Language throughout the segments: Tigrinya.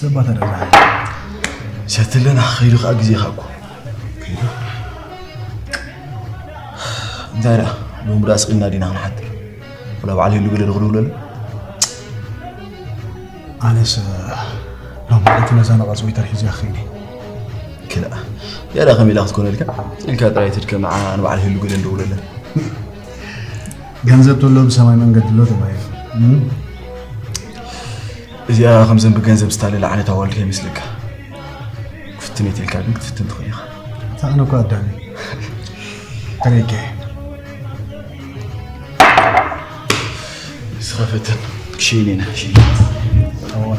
ዘባታ ደዛ። ሰትለና ኸይዱ ኸዓ ግዜ ኻኩ። እንታይ ደኣ፣ ሎሚ ደኣ ስቕ ኢልና ዲና ክንሓድር? ወላ በዓል ሄሉ ገለ ዶ ክድውለሉ? ኣነስ፣ ሎሚ ዕለቱ ነዛ ነቐጽ ወይ ተርሒ እዚኣ ክኽኒ። ክላ፣ ያዳ ከም ኢላ ክትኮነልካ፣ ኢልካ ጥራይ ትድከም፣ ንዓ ንበዓል ሄሉ ገለ ንድውለለን። ገንዘብ ተሎ ብሰማይ መንገዲ ኣሎ ተባሂሉ። እም? እዚኣ ከምዘን ብገንዘብ ዝታለለ ዓይነት ኣዋልድ ከይመስለካ። ክትፍትን እየ ኢልካ ግን ክትፍትን ትኽእል ኢኻ። ኣታ ኣነ እኮ ኣዳሚ። ተረይከ። ንስኻ ፈትን። ክሽይን ኢና፣ ሽይን። ኣዋ።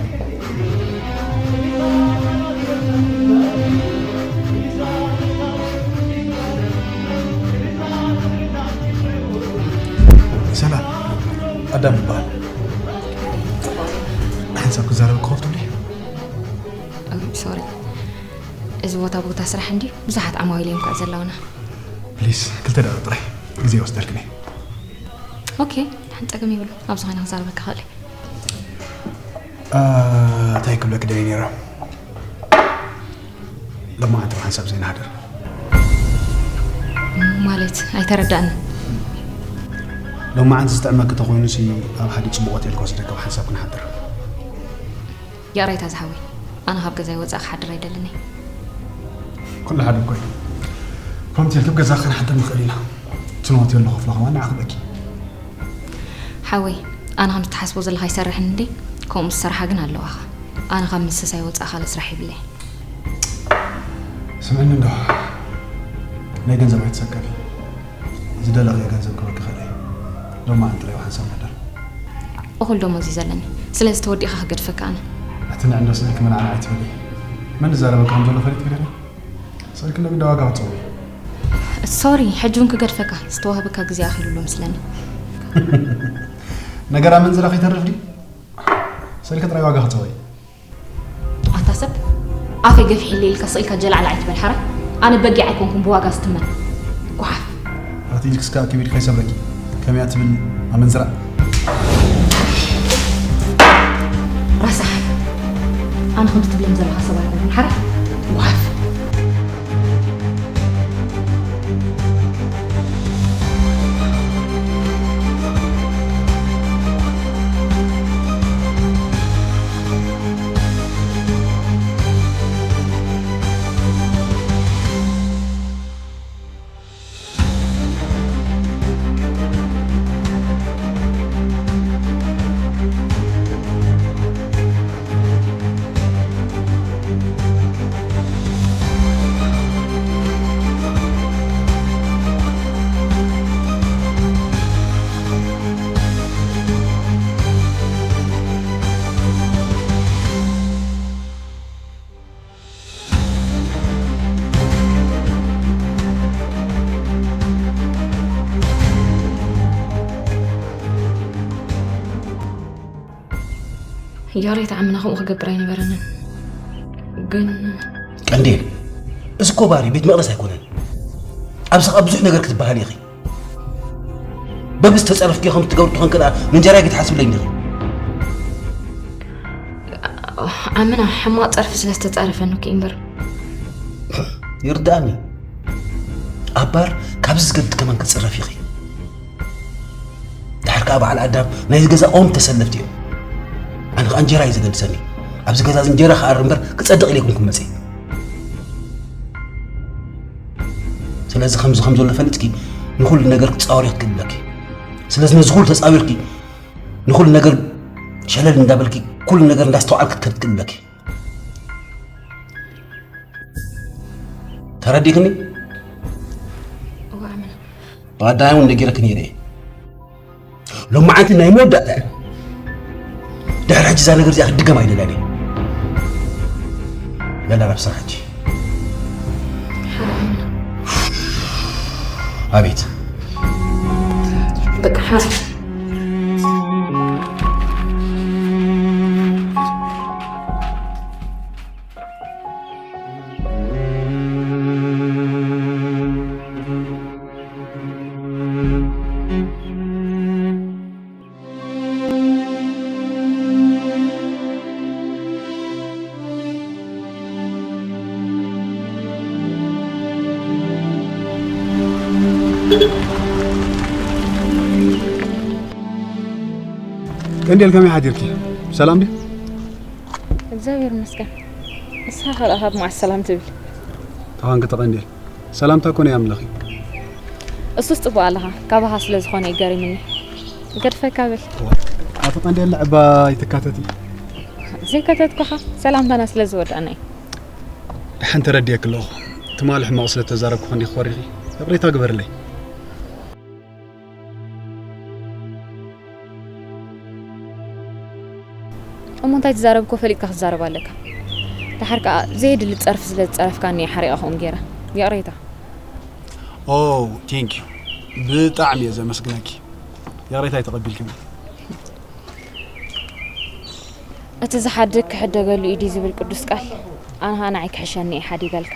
ሰላም፣ ኣዳም ይበሃል። ሓንሳብ ክዛረብ ክኸፍቱ እንዴ? ሶሪ፣ እዚ ቦታ ቦታ ስራሕ እንዲ ብዙሓት ዓማዊል እዮም ከኣ ዘለውና። ፕሊስ፣ ክልተ ደቂቕ ጥራይ ግዜ ይወስደልክን እየ። ኦኬ፣ ሓንቲ ጸገም የብሉ። ኣብ ዝኾነ ክዛረበካ ክእል እየ። አ፣ እንታይ ክብለክ ደልየ ነይረ? ሎማዓንቲ ብሓንሳብ ዘይንሓድር። ማለት ኣይተረዳእን። ሎማዓንቲ ዝጥዕመኪ ተኾይኑሲ ኣብ ሓደ ጽቡቕ ሆቴል ክወስደኪ ብሓንሳብ ክንሓድር። ይቕሬታ ዝሓወይ፣ ኣነ ካብ ገዛይ ወጻእ ክሓድር ኣይደልን እየ። ኩሉ ሓደ እኮ እዩ። ከምቲ ኢልኪ ኣብ ገዛ ክንሓድር ንኽእል ኢና። እቲ ንሆቴል ንኸፍሎ ከማን ንዓኺ በኪ። ሓወይ፣ ኣነ ከም ትሓስቦ ዘለኻ ኣይሰርሕን እንዴ? ከምኡ ዝሰርሓ ግን ኣለዋኻ። ኣነ ካብ ምስሳይ ወጻእ ካልእ ስራሕ የብለይ። ስምዕኒ እንዶ፣ ናይ ገንዘብ ኣይትሰከፊ። ዝደለኽዮ ገንዘብ ክበኪ ኽእል እየ። ሎማዓንቲ ጥራይ ሓንሳብ ንሕደር። እኹል ደሞዝ እዩ ዘለኒ። ስለዚ ተወዲእካ ክገድፈካ ኣነ። እቲ ንዕንዶ ስእልኪ መናዕናዕ ኣይትበሊ። መን ዝዛረበካ ከም ዘሎ ፈሊጥኪ ዲኺ? ስእልኪ እንዶ ግዳ ዋጋ ክትጸውዒ። ሶሪ፣ ሕጂ እውን ክገድፈካ። ዝተዋህበካ ግዜ ኣኺሉ ኣሎ መስለኒ። ነገር ኣመንዝራ ከይተርፍ ድዩ? ስእልኪ ጥራይ ዋጋ ክትጸውዒ። ኣታ ሰብ፣ ኣፈይ ገፊሕ ኢለ ኢልካ ስቕ ኢልካ ጀላዕላዕ ኣይትበል ሓራይ። ኣነ በጊዕ ኣይኮንኩን ብዋጋ ዝትመን። ጓሓፍ። ኣቲ ኢልክስ ከኣ ክቢድ ከይሰብረኪ። ከመይ እያ ትብል ኣመንዝራ? ረሳሕ። ኣነ ከምቲ ትብለኒ ዘለኻ ሰብ ኣይኮንኩን ሓራይ። ጓሓፍ። ያሬት ዓምና ከምኡ ክገብር ኣይነበረንን። ግን ቀንዴል፣ እዚ እኮ ባር እዩ፣ ቤት መቕደስ ኣይኮነን። ኣብዚ ኸኣ ብዙሕ ነገር ክትበሃል ኢኺ። በብስ ተጸረፍኪ ከም ትገብሪ ትኾን ከኣ ንእንጀራ ግዲ ሓስብለይ እንዲኺ። ዓምና ሕማቕ ጸርፊ ስለ ዝተጻረፈኒ እኮ እምበር። ይርዳእኒ። ኣብ ባር ካብዚ ዝገድድ ከማን ክትጽረፍ ኢኺ። ድሓር ከኣ በዓል ኣዳም ናይዚ ገዛ ቀወምቲ ተሰለፍቲ እዮም። ኣነ ከኣ እንጀራ እዩ ዘገድሰኒ። ኣብዚ ገዛ እዚ እንጀራ ክኣሪ እምበር ክጸድቕ ኢለ ኣይኮንኩን መጽየ። ስለዚ ከምዚ ከም ዘሎ ፈሊጥኪ ንኹሉ ነገር ክትጻወሪ ክትክእሊ ኣለኪ። ስለዚ ነዚ ኩሉ ተጻዊርኪ ንኹሉ ነገር ሸለል እንዳበልኪ ኩሉ ነገር እንዳስተውዓልኪ ክትከዲ ክትክእሊ ኣለኪ። ተረዲእክኒ? እወ ኣመና። ብቐዳማይ እውን ነጊረኪ ነይረ እየ። ሎማዓንቲ ናይ መወዳእታ እያ። ድሕሪ ሕጂ እዛ ነገር እዚኣ ክትድገም ኣይደልያን እየ። በላ ናብ ስራሕ ሕጂ። ሓራምና። ኣቤት። በቃ ሓራም። ቀንዴል፣ ከመይ ሓዲርኪ? ሰላም ድዩ? እግዚኣብሔር ይመስገን። ንስኻ ካልኣ ካብ መዓስ ሰላም ትብል? ተኻንኪ ተቐንዴል። ሰላምታ እኮ ናይ ኣምላኽ እዩ። እሱስ ጽቡቕ ኣለኻ። ካባኻ ስለ ዝኾነ እዩ ገሪምኒ። ገድፈካ በል። ኣቲ ቀንዴል፣ ንዕባ ኣይትካተቲ። ዘይከተትኩኻ ሰላምታና ስለ ዝወዳእና እዩ። ደሓን ተረዲኤኪ ኣለኹ። ትማሊ ሕማቕ ስለ ተዛረብኩ ክንዲ ክኾሪኺ። ይቕሬታ ግበርለይ። እሞ እንታይ ትዛረብ እኮ ፈሊጥካ ክትዛረብ ኣለካ። ደሓር ከኣ ዘየድሊ ጸርፊ ስለ ዝጸረፍካኒ እየ ሓሪቐ ከምኡ ገይረ። ይቕሬታ። ኦ፣ ቴንክ ዩ። ብጣዕሚ እየ ዘመስግነኪ። ይቕሬታ ተቐቢልክኒ። እቲ ዝሓድግ ክሕደገሉ እዩ ድዩ ዝብል ቅዱስ ቃል፣ ኣነ ኸኣ ንዓይ ክሕሸኒ እየ ሓዲገልካ።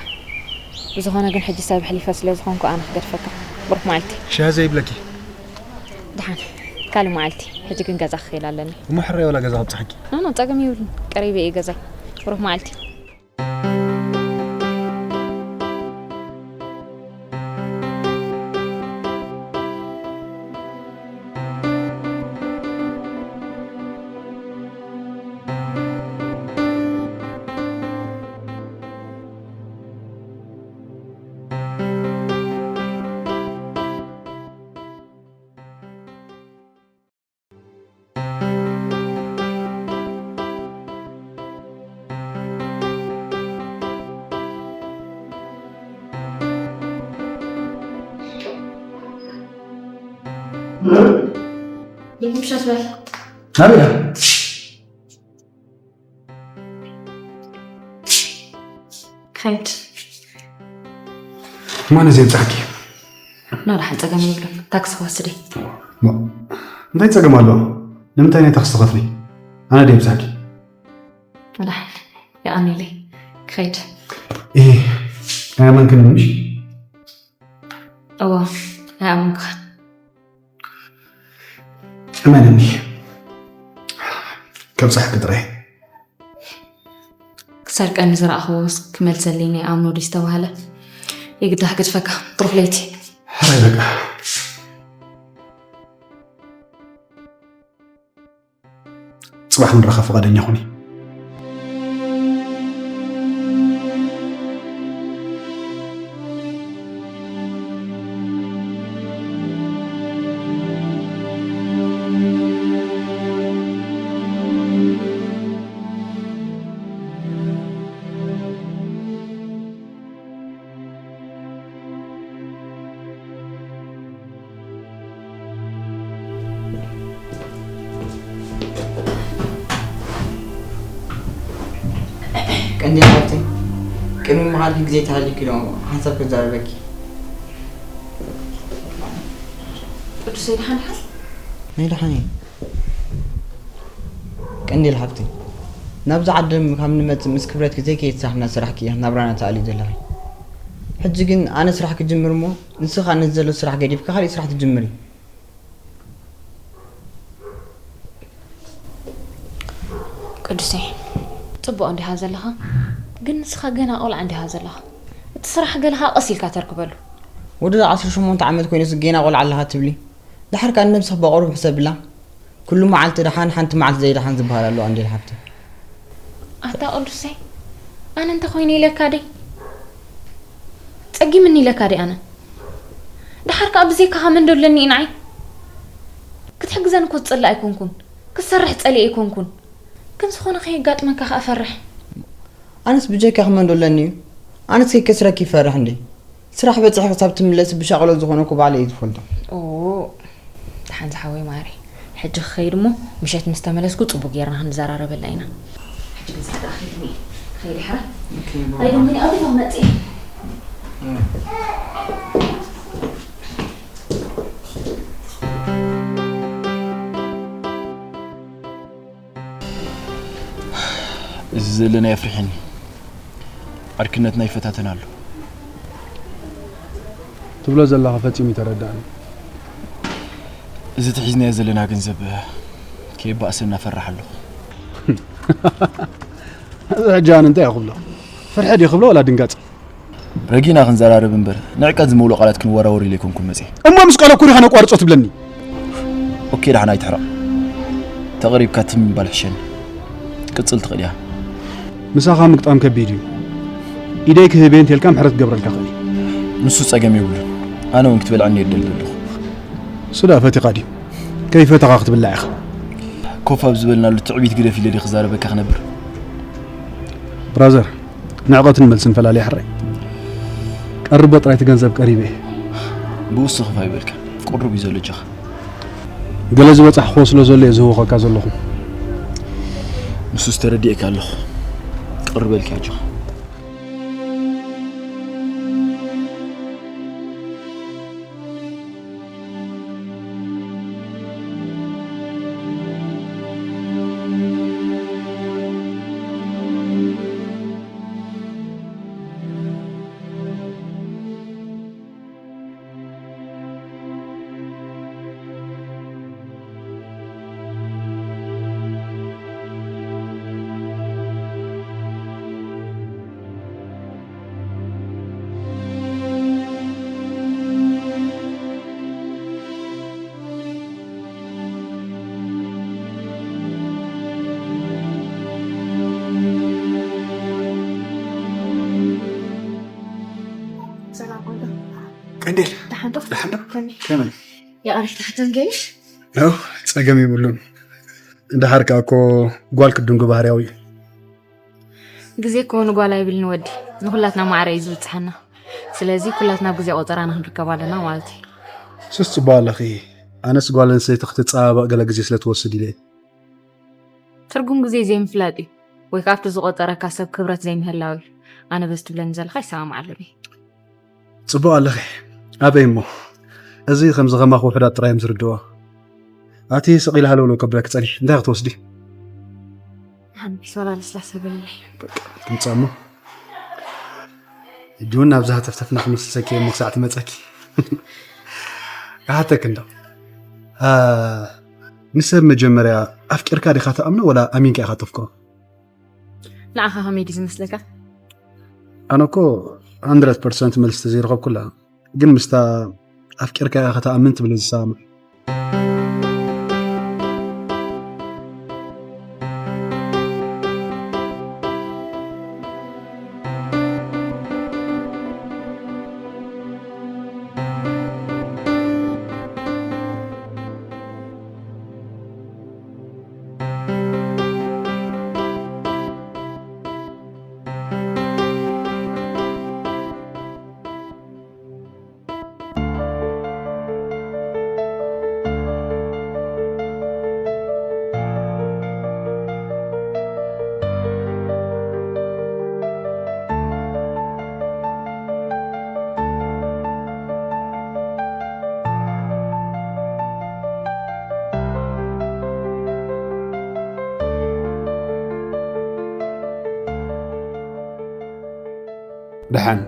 ብዝኾነ ግን ሕጂ ሰብ ኣሕሊፈ ስለ ዝኾንኩ ኣነ ክገድፈካ። ብሩኽ መዓልቲ። ሻሂ ዘይብለኪ? ደሓን፣ ካልእ መዓልቲ። ሕጂ ግን ገዛ ክኸይድ ኣለኒ። እሞ ሕራይ ዋላ ገዛ ከብጽሐኪ? ኖ፣ ኖ፣ ጸገም የብሉን። ቀሪበ እየ ገዛይ። ብሩኽ መዓልቲ። ልቡ ምሸት በል። ናበይ ኢኻ? ክኸይድ። ማን እዚ የብጽሓኪ? ና፣ ደሓን ጸገም የብሉን። ታክሲ ክወስድ እየ። ማ-፣ እንታይ ጸገም ኣለዎ? ንምንታይ ናይ ታክሲ ትኸፍሊ? ኣነ ድየ የብጽሓኪ? ደሓን፣ የቐንየለይ። ክኸይድ። እሂ፣ ኣይኣመንክን ምሽ? እወ፣ ኣይኣመንኩኻን። እመንኒ፣ ከብጽሓኪ ጥራይ። ክሰርቀኒ ዝረኣኽዎስ ክመልሰለይ ናይ ኣምኖ ድዩ ዝተባህለ? የግዳ ክገድፈካ። ብሩኽ ለይቲ። ሕራይ በቃ። ጽባሕ ክንራኸብ ፍቓደኛ ኩኒ። ቀንዲ ሓፍተይ፣ ቅድሚ ምኻድኪ ግዜ ተሃሊኪ ዶ ሓንሳብ ክዛረበኪ? ቅዱሰይ፣ ደሓን ደሓን? ናይ ደሓን እየ። ቀንዴል ሓፍተይ፣ ናብዚ ዓዲ ካብ ንመጽእ ምስ ክብረትኪ ዘይከይድ ስራሕ እናሰራሕኪ ኢኺ ናብራና ተኣልዩ ዘለኺ። ሕጂ ግን ኣነ ስራሕ ክጅምር እሞ ንስኺ ከኣ ነዚ ዘሎ ስራሕ ገዲፍኪ ካሊእ ስራሕ ትጅምሪ። ቅዱሰይ፣ ጽቡቕ እንዲኻ ዘለኻ፣ ግን ንስኻ ገና ቆልዓ እንዲኻ ዘለኻ። እቲ ስራሕ ገለ ከኣ ቀስ ኢልካ ተርክበሉ። ወዲ ዓሰርተ ሸሞንተ ዓመት ኮይኑስ ገና ቆልዓ ኣለኻ ትብሊ? ደሓር ከኣ ንነብስኺ ብቐሩብ ሕሰብላ። ኩሉ መዓልቲ ደሓን፣ ሓንቲ መዓልቲ ዘይደሓን ዝበሃል ኣሎ፣ ቀንዴል ሓፍተይ። ኣታ ቅዱሰይ፣ ኣነ እንተ ኮይነ ኢለካ ደይ? ጸጊምኒ ኢለካ ደይ ኣነ? ደሓር ከኣ ብዘይካኻ መን ዶ ኣለኒ እዩ ንዓይ? ክትሕግዘኒ እኮ ዝጸልእ ኣይኮንኩን፣ ክትሰርሕ ጸሊኤ ኣይኮንኩን። ግን ዝኾነ ከየጋጥመካ ከኣ እፈርሕ። ኣነስ ብጀካኺ መን ዶ ኣለኒ እዩ? ኣነስ ከይከስረኪ ይፈርሕ እንዴ? ስራሕ በጺሐ ክሳብ ትምለሲ ብሻቕሎት ዝኾነ እኮ ባዕለይ እየ ዝፈልጦ። ኦ፣ ደሓን ዝሓወይ ማረይ። ሕጂ ክኸይድ እሞ ምሸት ምስ ተመለስኩ ጽቡቕ ጌርና ክንዘራረበላ ኢና። ሕጂ ግን ጻዕዳ ኣኺልኒ። ክኸይድ ይሓራ? ኦኬ፣ ባባ። ኣይደንጉኒ፣ ኣብ ቤት መጽእ። እም። እዚ ዘለናዮ ኣፍሪሕኒ። ዓርክነትና ይፈታተን ኣሎ። ትብሎ ዘለኻ ፈጺሙ ይተረዳእኒ። እዚ ተሒዝናዮ ዘለና ገንዘብ ከየባእሰና እፈርሕ ኣለኹ። እዚ ሕጂ ኣነ እንታይ እየ ክብሎ? ፍርሒ ድዩ ክብሎ ወላ ድንጋጸ? ረጊእና ክንዘራረብ እምበር፣ ንዕቀት ዝመልኡ ቃላት ክንወራወር ኢለ ኣይኮንኩን መጽየ። እሞ ምስ ቀለኩ ዲኻ ነቋርጾ ትብለኒ? ኦኬ፣ ደሓን ኣይትሕረቕ። ተቐሪብካ ትም ምባል ሕሸኒ። ቅጽል ትኽእል እያ። ምሳኻ ምግጣም ከቢድ እዩ። ኢደይ ክህብ እየ እንተልካ ምሕረት ክገብረልካ ክእል። ንሱ ጸገም የብሉን። ኣነ እውን ክትበልዐኒ እየ ደሊ ዘለኹ። እሱ ደኣ ፈቲኻ ድዩ? ከይፈተኻ ክትብላዕ ኢኻ። ኮፍ ኣብ ዝበልናሉ ትዕቢት ግደፍ ኢለ ድየ ክዛረበካ ክነብር? ብራዘር፣ ንዕቐትን መልስን ፈላልያ ሕራይ። ቀርቦ ጥራይ እቲ ገንዘብ ቀሪበ እየ። ብኡ ስኽፍ ኣይበልካ። ቁሩብ እዩ ዘሎ እጃኻ። ገለ ዝበጻሕክዎ ስለ ዘሎ እየ ዝህውኸካ ዘለኹ። ንሱስ ተረዲኤካ ኣለኹ። ቅር በልካ ኣጆኻ። ቀንዴል ደሓን ዶ? ከመይ? የቐረሽ ትሓተን ገይሽ? ኖ፣ ጸገም የብሉን። እንድሓር ከኣ እኮ ጓል ክድንጉ ባህርያዊ እዩ። ግዜ እኮ ንጓል ኣይብልን ወዲ፣ ንኹላትና ማዕረ እዩ ዝብጽሓና። ስለዚ ኩላትና ኣብ ግዜ ቆጸራና ክንርከብ ኣለና ማለት እዩ። ሱስ ጽቡቕ ኣለኺ። ኣነስ ጓል ኣንስተይቲ ክትጸባበቕ ገለ ግዜ ስለ ትወስድ ኢለ እየ። ትርጉም ግዜ ዘይምፍላጥ እዩ፣ ወይ ከኣ ኣብቲ ዝቖጸረካ ሰብ ክብረት ዘይምህላው እዩ። ኣነ በዚ ትብለኒ ዘለኻ ይሰማማዓሉ እየ። ጽቡቕ ኣለኺ። ኣበይ እሞ? እዚ ከምዚ ከማኺ ውሑዳት ጥራይ እዮም ዝርድእዎ። ኣቲ ስቕ ኢለ ሃለውለው ከብለኪ ጸኒሐ። እንታይ ክትወስዲ? ሓንቲ ሶላ ለስላሳ በለለይ። ትምጻእ እሞ። ሕጂ እውን ናብዚ ሃተፍተፍና ክምልሰኪ እየ እሞ ክሳዕ ትመጸኪ። ክሓተኪ እንዶ። ኣ፣ ንሰብ መጀመርያ ኣፍቂርካ ዲኻ ትኣምኖ ወላ ኣሚንካ ኢኻ ተፍቅሮ? ንዓኻ ከመይ ድዩ ዝመስለካ? ኣነ እኮ hundred percent መልሲ ተዘይረኸብኩላ፣ ግን ምስታ ኣፍቂርካያ ከተኣምን ትብል ዝሰማማዕ። ደሓን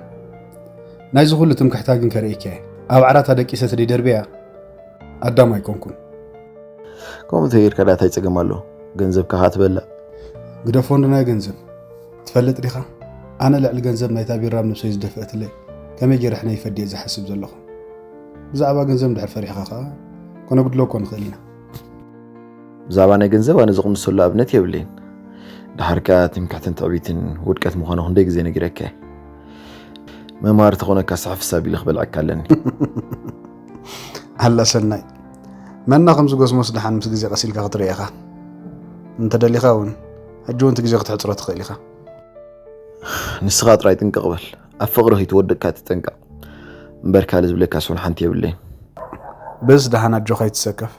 ናይዚ ኩሉ ትምክሕታ ግን ከርእየኪ እየ። ኣብ ዓራት ኣደቂሰ ተደይደርብያ ኣዳም ኣይኮንኩን። ከምኡ ተጌርካ ደኣ እንታይ ጸገም ኣሎ? ገንዘብካ ከኣ ትበልዕ። ግደፎ እንዶ ናይ ገንዘብ። ትፈልጥ ዲኻ? ኣነ ልዕሊ ገንዘብ ናይታ ቢራ ኣብ ነብሰይ ዝደፍአትለይ ከመይ ገይረ ሕነ ይፈዲ እየ ዝሓስብ ዘለኹ። ብዛዕባ ገንዘብ እንድሕር ፈሪሕኻ ከኣ ከነጉድሎ እኮ ንኽእል ኢና። ብዛዕባ ናይ ገንዘብ ኣነ ዝቕንሰሉ ኣብነት የብለይን። ደሓር ከኣ ትምክሕትን ትዕቢትን ውድቀት ምዃኑ ክንደይ ግዜ ነጊረካ እየ። መምሃሪ ተኾነካ ስሕፍስ ኣቢለ ክበልዐካ ኣለኒ። ኣላ ሰናይ፣ መና ከምዚ ጎስሞስ ደሓን ምስ ግዜ ቀስ ኢልካ ክትርኢ ኢኻ። እንተደሊኻ እውን ሕጂ እውን እቲ ግዜ ክትሕጽሮ ትኽእል ኢኻ። ንስኻ ጥራይ ጥንቅቕ በል። ኣብ ፍቕሪ ከይትወድቕ ከኣ ትጠንቀቕ። እምበር ካልእ ዝብለካ ስውን ሓንቲ የብለይን። በስ ደሓን ኣጆኻ ኣይትሰከፍ።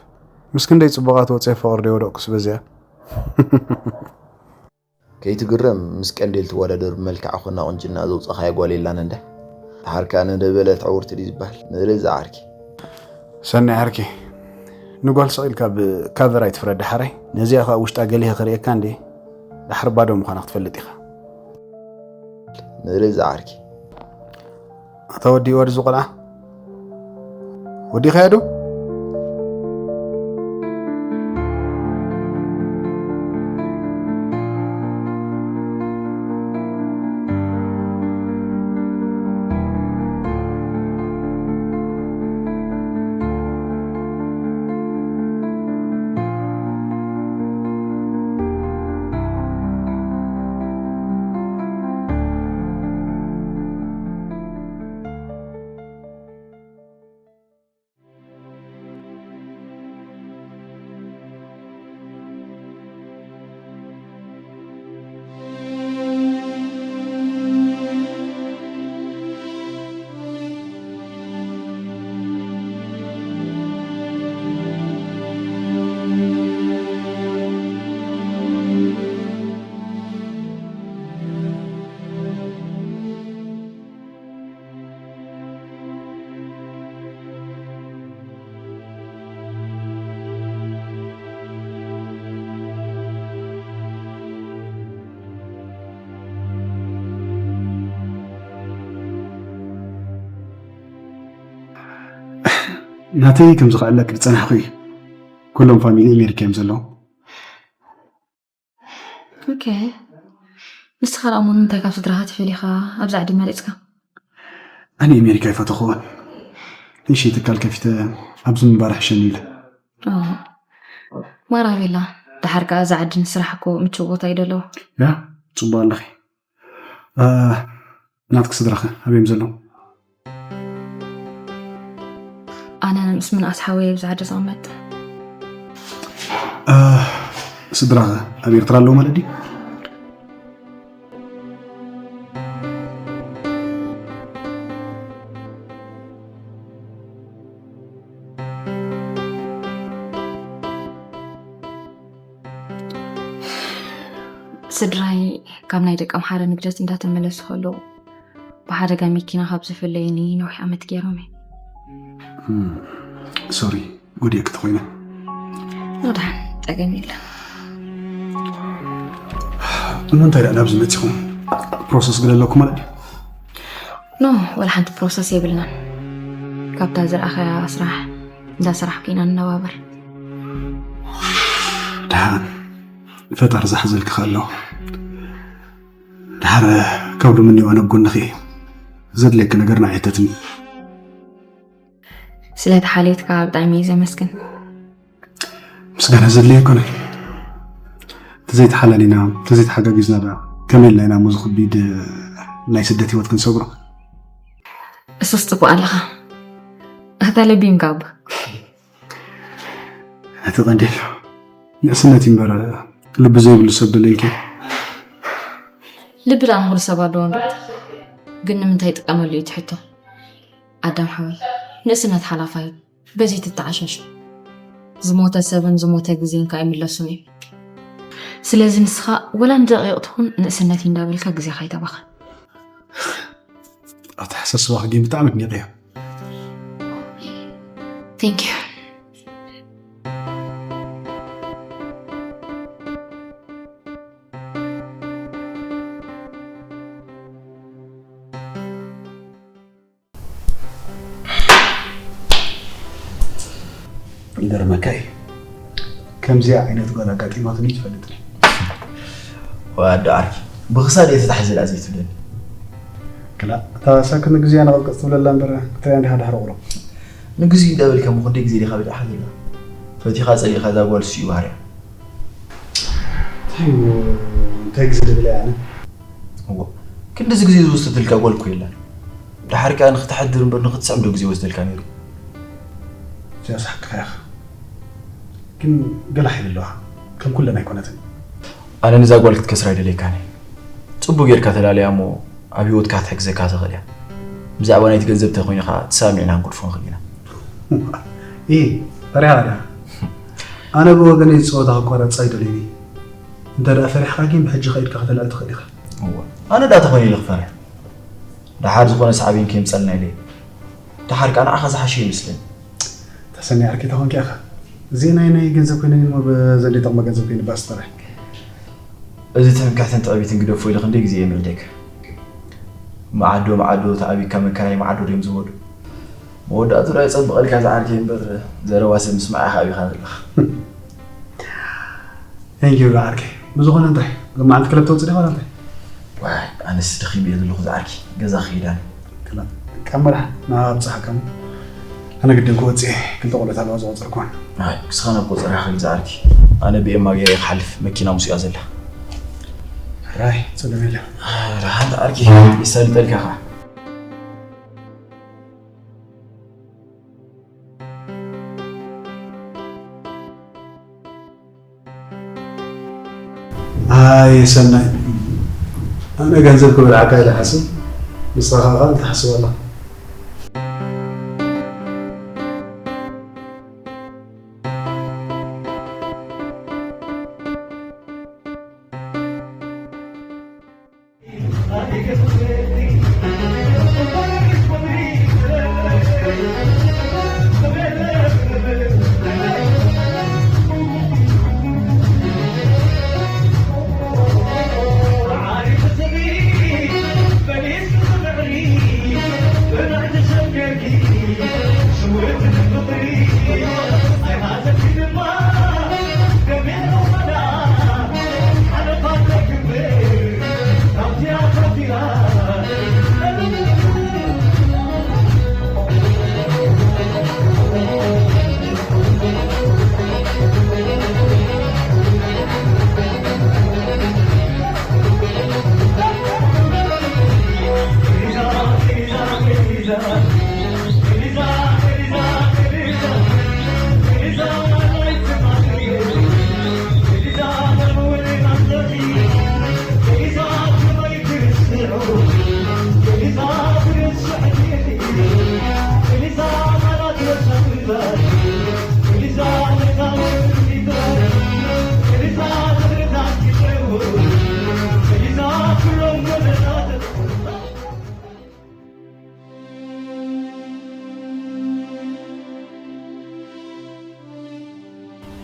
ምስ ክንደይ ጽቡቓት ወጺአ ፍቕሪ ደይወደቕኩስ በዚኣ። ከይትግረም ምስ ቀንዴል ትወዳደር ብመልክዓ ኮና ቁንጅና ዘውጻኻያ ጓል የላን እንደ። ደሓር ከኣ ነደ በለት ዕውርቲ ድዩ ዝበሃል? ንርኢ እዛ ዓርኪ። ሰናይ ዓርኪ፣ ንጓል ስቕ ኢልካ ብካቨር ኣይትፍረድ ደሓራይ። ነዚኣ ከኣ ውሽጣ ገሊሀ ክርእየካ እንድየ። ደሓር ባዶ ምዃና ክትፈልጥ ኢኻ። ንርኢ እዛ ዓርኪ። ኣታ ወዲ ወርዚ ቆልዓ ወዲኻዮ ዶ? ናተይ ከም ዝኽዕለክ ዝጸናሕኩ እዩ። ኩሎም ፋሚሊ ኣሜሪካ እዮም ዘለዉ። ኦኬ። ንስኻ ደኣ እሞ ንምንታይ ካብ ስድራኻ ተፈሊኻ ኣብዛ ዓዲ መሪጽካ? ኣነ ኣሜሪካ ኣይፈተኽዎን። ንእሽተይ ትካል ከፊተ ኣብዚ ምንባር ሕሸኒ ኢለ። ማራ ቤላ፣ ድሓር ከኣ እዛ ዓዲ ንስራሕ እኮ ምችው ቦታ እዩ ደለዎ። ያ፣ ጽቡቕ ኣለኺ። ናትክ ስድራኸ ኣበዮም ዘለዉ? ኣነ ምስ ምንኣስ ሓወይ ኣብዚ ዓዲ ዝቕመጥ። ስድራኸ ኣብ ኤርትራ ኣለዉ ማለት ድዩ? ስድራይ ካብ ናይ ደቀምሓረ ንግደት እንዳተመለሱ ከለዉ ብሓደጋ መኪና ካብ ዝፍለዩኒ ነዊሕ ዓመት ገይሮም እዩ። ሶሪ፣ ጎዲእክ ተኾይነ። ንድሓን፣ ጸገም የለን። እሞ እንታይ ደኣ ናብዚ መጺኹም? ፕሮሰስ ገለ ኣለኩም ማለት ድዩ? ኖ፣ ወላ ሓንቲ ፕሮሰስ የብልናን። ካብታ ዝረኣኸያ ስራሕ እንዳሰራሕኩ ኢና ንነባበር። ደሓን፣ ፈጣሪ ዝሓዘልኪ ከሎ። ደሓር ካብ ሎሚ እኒኦ ኣነ ኣብ ጎንኺ እየ። ዘድልየኪ ነገር ንዓይ ሕተትኒ። ስለቲ ሓልዮትካ ብጣዕሚ እየ ዘመስግን። ምስጋና ዘድልዮ ኣይኮነን። ተዘይተሓላሊና፣ ተዘይተሓጋጊዝና ደኣ ከመይ ኢልና ኢና እሞ እዚ ከቢድ ናይ ስደት ህይወት ክንሰግሮ? እሱስ ጽቡቕ ኣለኻ። ኣታ ለቢምካ እባ። እቲ ቀንዲ ንእስነት እዩ እምበር ልቢ ዘይብሉ ሰብ ደለይኪ። ልቢ ደኣ ንኹሉ ሰብ ኣለዎ እንዶ። ግን ንምንታይ ይጥቀመሉ እዩ እቲ ሕቶ? ኣዳም ሓወይ፣ ንእስነት ሓላፋ እዩ። በዚ ትተዓሻሹ። ዝሞተ ሰብን ዝሞተ ግዜን ከኣ ኣይምለሱን እዩ። ስለዚ ንስኻ ወላ ንደቂቕ ትኹን ንእስነት እዩ እንዳበልካ ግዜኻ ኣይተባኽን። ኣተሓሳስባኺ ግን ብጣዕሚ ኣድኒቐዮ። Thank you። ይገርመካ እዩ። ከምዚኣ ዓይነት ጓል ኣጋጢማትኒ ትፈልጥ። ወዲ ዓርኪ ብክሳድ እየ ተታሒዘ ደኣ ዘይትብለኒ። ክላ እታ ሳክን ግዜ ኣነቐጥቀጥ ትብለላ እምበር ክትሪያ እንዲኻ ድሕሪ ቁሩብ። ንግዜ እንዳበልካ እሞ ክንደይ ግዜ ዲኻ በሊዕኻ ዘላ? ፈቲኻ ጸሊእካ እዛ ጓል እሱ እዩ ባህሪያ። እንታይ እሞ እንታይ ግዜ ደብለ ኣነ? እዎ ክንድዚ ግዜ ዝወሰደልካ ጓል እኮ የላን። ድሓር ከኣ ንክትሓድር እምበር ንክትስዕም ዶ ግዜ ወስደልካ ነይሩ? እዚኣስ ሓቅኻ ኢኻ። ግን ገለ ሓይሊ ኣለዋ። ከም ኩለን ኣይኮነትን። ኣነ ነዛ ጓል ክትከስራ ኣይደለይካን እየ። ጽቡቅ ጌርካ ተላልያ እሞ ኣብ ህይወትካ ክትሕግዘካ ትኽእል እያ። ብዛዕባ ናይቲ ገንዘብ ተኾይኑ ኸኣ ተሰማሚዕና ክንገድፎ ንኽእል ኢና። ኢ ፈሪሓ ዲኻ? ኣነ ብወገነይ ጸወታ ክቋረጽ ኣይደልይን እየ። እንተ ደኣ ፈሪሕካ ግን ብሕጂ ከይድካ ከተልዕል ትኽእል ኢኻ። እወ። ኣነ ደኣ ተኾይኑ ኢለ ክፈርሕ። ደሓር ዝኾነ ሳዕቤን ከየምጸልና ኢለ እየ። ደሓር ከኣ ንዓኻ ዝሓሸ ይመስለኒ። ተሰኒ ዓርኪ ተኾንኪ ኢኻ። እዚ ናይ ናይ ገንዘብ ኮይነን እሞ በዘን ዘይጠቕማ ገንዘብ ከይንባስ ጥራሕ። እዚ ትምክሕትን ትዕቢትን ግደፎ ኢለ ክንደይ ግዜ እየ ምዒደካ። መዓዶ መዓዶ ተኣቢካ መከራይ መዓዶ ድዮም ዝበሉ። መወዳእቱ ዶ ኣይጸብቐልካ ዝዓርከይ እምበር ዘረባ ሰብ ምስማዕ ኢኻ ኣቢኻ ዘለኻ። Thank you ዝዓርከይ። ብዝኾነ እንታይ ሎማዓንቲ ክለብ ተውፅእ ዲኻ ዋላ እንታይ? ዋይ ኣነስ ደኺመ እየ ዘለኹ ዝዓርከይ። ገዛ ክኸይድ ኣነ። ክላ ቀመራ ናብፅሓካ እሞ ኣነ ግድን ክወፅእ እየ። ክልተ ቆልዑት ኣለዋ ዝቆፀርኩወን። ኣይ ንስኻ ናብ ቆፀራ ኸይድ ዝዓርከይ። ኣነ ብኤማ ገይረ እየ ክሓልፍ መኪና ምስኡ እያ ዘላ። ሕራይ ፀገም የለን። ደሓን ዝዓርከይ የሳልጠልካ ኸዓ። ኣይ ሰናይ፣ ኣነ ገንዘብ ክበልዓካ ኢለ ሓስብ፣ ንስኻ ካልእ ትሓስብ ኣለኻ።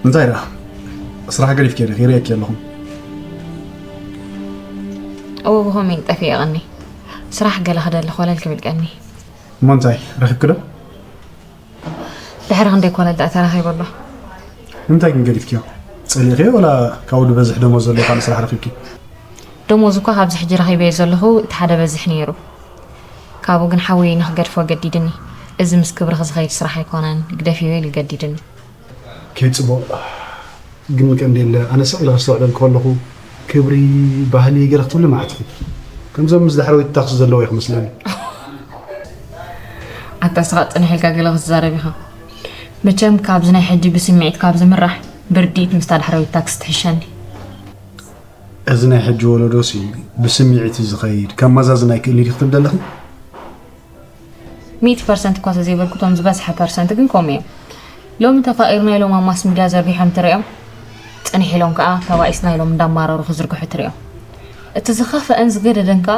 እንታይ ደኣ? ስራሕ ገዲፍኪ ዲኺ? ይርእየኪ ኣለኹ። እወ ብኸመይ ጠፊኤ ቀኒ። ስራሕ ገለ ክደሊ ኮለል ክብል ቀኒ። እሞ እንታይ ረኺብኪ ዶ? ድሕሪ ክንደይ ኮለል ደኣ ተራኺቡ ኣሎ። ንምንታይ ግን ገዲፍኪዮ? ጸሊእኽዮ ወላ ካብኡ ዝበዝሕ ደሞዝ ዘለዎ ካልእ ስራሕ ረኺብኪ? ደሞዝ እኳ ካብዚ ሕጂ ረኺበዮ ዘለኹ እቲ ሓደ በዝሕ ነይሩ። ካብኡ ግን ሓወይ ንኽገድፎ ገዲድኒ። እዚ ምስ ክብርኺ ዝኸይድ ስራሕ ኣይኮነን፣ ግደፍዮ ኢሉ ገዲድኒ። ኦኬ፣ ጽቡቕ። ግን ቀንዴለ፣ ኣነ ስቕ ኢለ ከስተውዕለልኪ ከለኹ፣ ክብሪ፣ ባህሊ ገለ ክትብሊ መዓትኪ። ከምዞም ምስ ዳሕረወይቲ ታክሲ ዘለዎ ኢኺ መስለኒ። ኣታ እስኻ ጽንሕ ኢልካ ገለ ክትዛረብ ኢኻ። መቸም ካብዚ ናይ ሕጂ ብስምዒት ካብ ዝምራሕ ብርድኢት ምስታ ዳሕረወይቲ ታክሲ ትሕሸኒ። እዚ ናይ ሕጂ ወለዶሲ ብስምዒት እዩ ዝኸይድ፣ ከመዛዝን ኣይክእልን እዩ ክትብል ዘለኺ? ሚእቲ ፐርሰንት እኳ ተዘይበልኩ እቶም ዝበዝሐ ፐርሰንት ግን ከምኡ እዮም። ሎሚ ተፋቒርና ኢሎም ኣብ ማስ ሚድያ ዘርጊሖም ትሪኦም፣ ጽንሕ ኢሎም ከኣ ተባኢስና ኢሎም እንዳማረሩ ክዝርግሑ ትሪኦም። እቲ ዝኸፍአን ዝገደደን ከኣ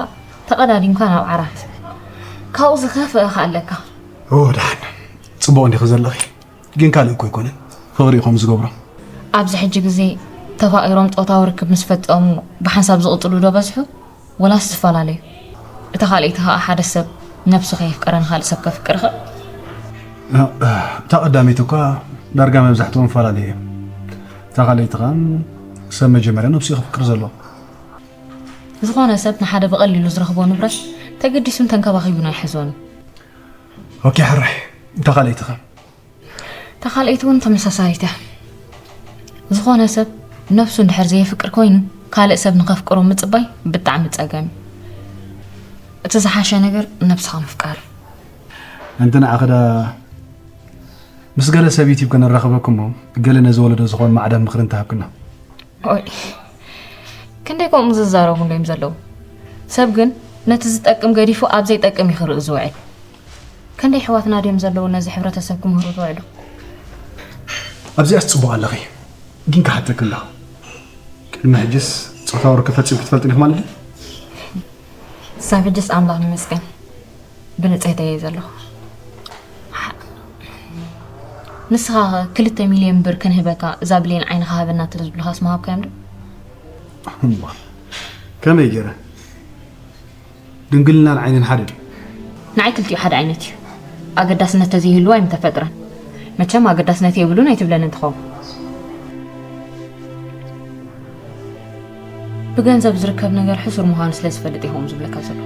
ተቐዳዲምካ ናብ ዓራት። ካብኡ ዝኸፍአ ከ ኣለካ። ኦ ደሓን፣ ጽቡቕ እንዲኺ ዘለኺ። ግን ካልእ እኮ ኣይኮነን ፍቕሪ ኢኹም ዝገብሮ። ኣብዚ ሕጂ ግዜ ተፋቒሮም ጾታዊ ርክብ ምስ ፈጸሙ ብሓንሳብ ዝቕጽሉ ዶ በዝሑ? ወላስ ዝፈላለዩ? እታ ካልኣይቲ ኸኣ ሓደ ሰብ ነብሱ ከየፍቀረ ንኻልእ ሰብ ከፍቅር ይኽእል? እታ ቀዳመይቲ እኳ ዳርጋ መብዛሕትኦም ፈላለዩ እዮም። እታ ካልኣይቲ ኸኣ ሰብ መጀመርያ ነብሱ እዩ ከፍቅር ዘለዎ። ዝኾነ ሰብ ንሓደ ብቐሊሉ ዝረኽቦ ንብረት ተገዲሱን ተንከባኺቡን ኣይሕዞን እዩ። ኦኬ ሕራይ፣ እታ ካልኣይቲ ኸ? እታ ካልኣይቲ እውን ተመሳሳሊት እያ። ዝኾነ ሰብ ነብሱ እንድሕር ዘየፍቅር ኮይኑ ካልእ ሰብ ንኸፍቅሮ ምጽባይ ብጣዕሚ ጸገም እዩ። እቲ ዝሓሸ ነገር ነብስኻ ምፍቃር እዩ። ኣንቲ ንዓኺ ደኣ ምስ ገለ ሰብ ዩቲብ ከነራኽበኪ እሞ ገለ ነዚ ወለዶ ዝኾን ማዕዳ ምኽሪ እንተሃብክና። ኦይ ክንደይ ከምኡ ዝዛረቡ እንዶ እዮም ዘለዉ። ሰብ ግን ነቲ ዝጠቅም ገዲፉ ኣብ ዘይጠቅም እዩ ክርኢ ዝውዕል። ክንደይ ኣሕዋትና ድዮም ዘለዉ ነዚ ሕብረተሰብ ክምህሩ ዝውዕሉ? ኣብዚኣስ ጽቡቕ ኣለኺ፣ ግን ክሓተኪ ኣለኹ። ቅድሚ ሕጅስ ጾታዊ ርክብ ፈጺምኪ ትፈልጢ ዲኺ ማለት ድዩ? ክሳብ ሕጅስ ኣምላኽ ይመስገን ብንጽህተይ እየ ዘለኹ። ንስኻ ክልተ ሚልዮን ብር ክንህበካ እዛ ብሌን ዓይንኻ ሃበና እንተ ዝብሉኻስ ምሃብካዮም ዶ? እሞ ከመይ ገይረ? ድንግልናን ዓይንን ሓደ ድዩ? ንዓይ ክልቲኡ ሓደ ዓይነት እዩ። ኣገዳስነት ተዘይህልዎ ኣይምተፈጥረን። መቸም ኣገዳስነት የብሉን ኣይትብለንን ትኸውን። ብገንዘብ ዝርከብ ነገር ሕሱር ምዃኑ ስለ ዝፈልጥ እዩ ከምኡ ዝብለካ ዘሎ።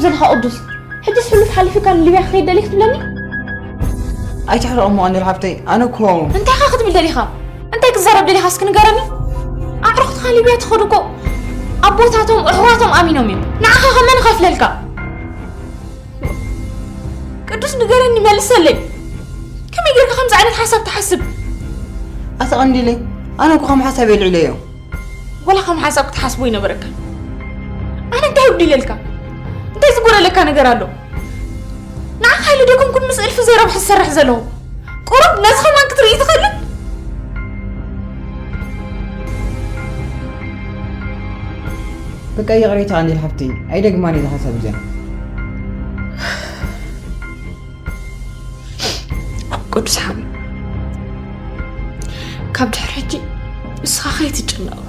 ዘለኻ ቅዱስ፣ ሕጅስ ሕሉፍ ሓሊፍካ ንሊብያ ክኸይድ ደሊኽ ትብለኒ? ኣይትሕረቕሞ ኣንድል ሓብተይ፣ ኣነ እኮ እንታይ ኢኻ ክትብል ደሊኻ? እንታይ ክትዛረብ ደሊኻ እስኪ ንገረኒ? ኣዕሩኽትኻ ሊብያ ትኸዱ እኮ ኣቦታቶም ኣሕዋቶም ኣሚኖም እዮም። ንዓኻ ከ መን ይኸፍለልካ? ቅዱስ ንገረኒ፣ መልሰለይ። ከመይ ጌርካ ከምዚ ዓይነት ሓሳብ ትሓስብ? ኣቲ ቀንዲለይ፣ ኣነ እኮ ከም ሓሳብ የልዕለዮ። ወላ ከም ሓሳብ ክትሓስቦ ይነበረካ። ኣነ እንታይ ይጉዲለልካ? እንታይ ዝጎደለካ ነገር ኣሎ? ንዓኻ ኢለ ደይኮንኩን ምስ እልፊ ዘይረብሐ ዝሰርሕ ዘለኹ። ቁሩብ ነዚ ከማን ክትርኢ ትኽእልን? በቃ ይቕሬታ ኣንዲል ሓብተይ፣ ኣይደግማን እየ ሓሳብ እዚኣ። ቅዱስ ሓወይ፣ ካብ ድሕሪ ሕጂ ንስኻ ከይትጨነቕ።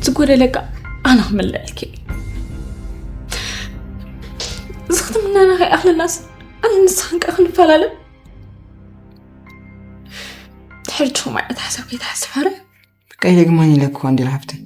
ዝጎደለካ ኣነ ክምልኣልኪ። እዚ ክትምነና ከይኣኽለናስ ኣነ ንስኻን ከኣ ክንፈላለ። ድሕሪ ሕጂ ከምኡ ዓይነት ሓሳብ ከይትሓስብ ሓረ። በቃ ይደግማን ኢለኩ ኣንዲል ሓብተይ።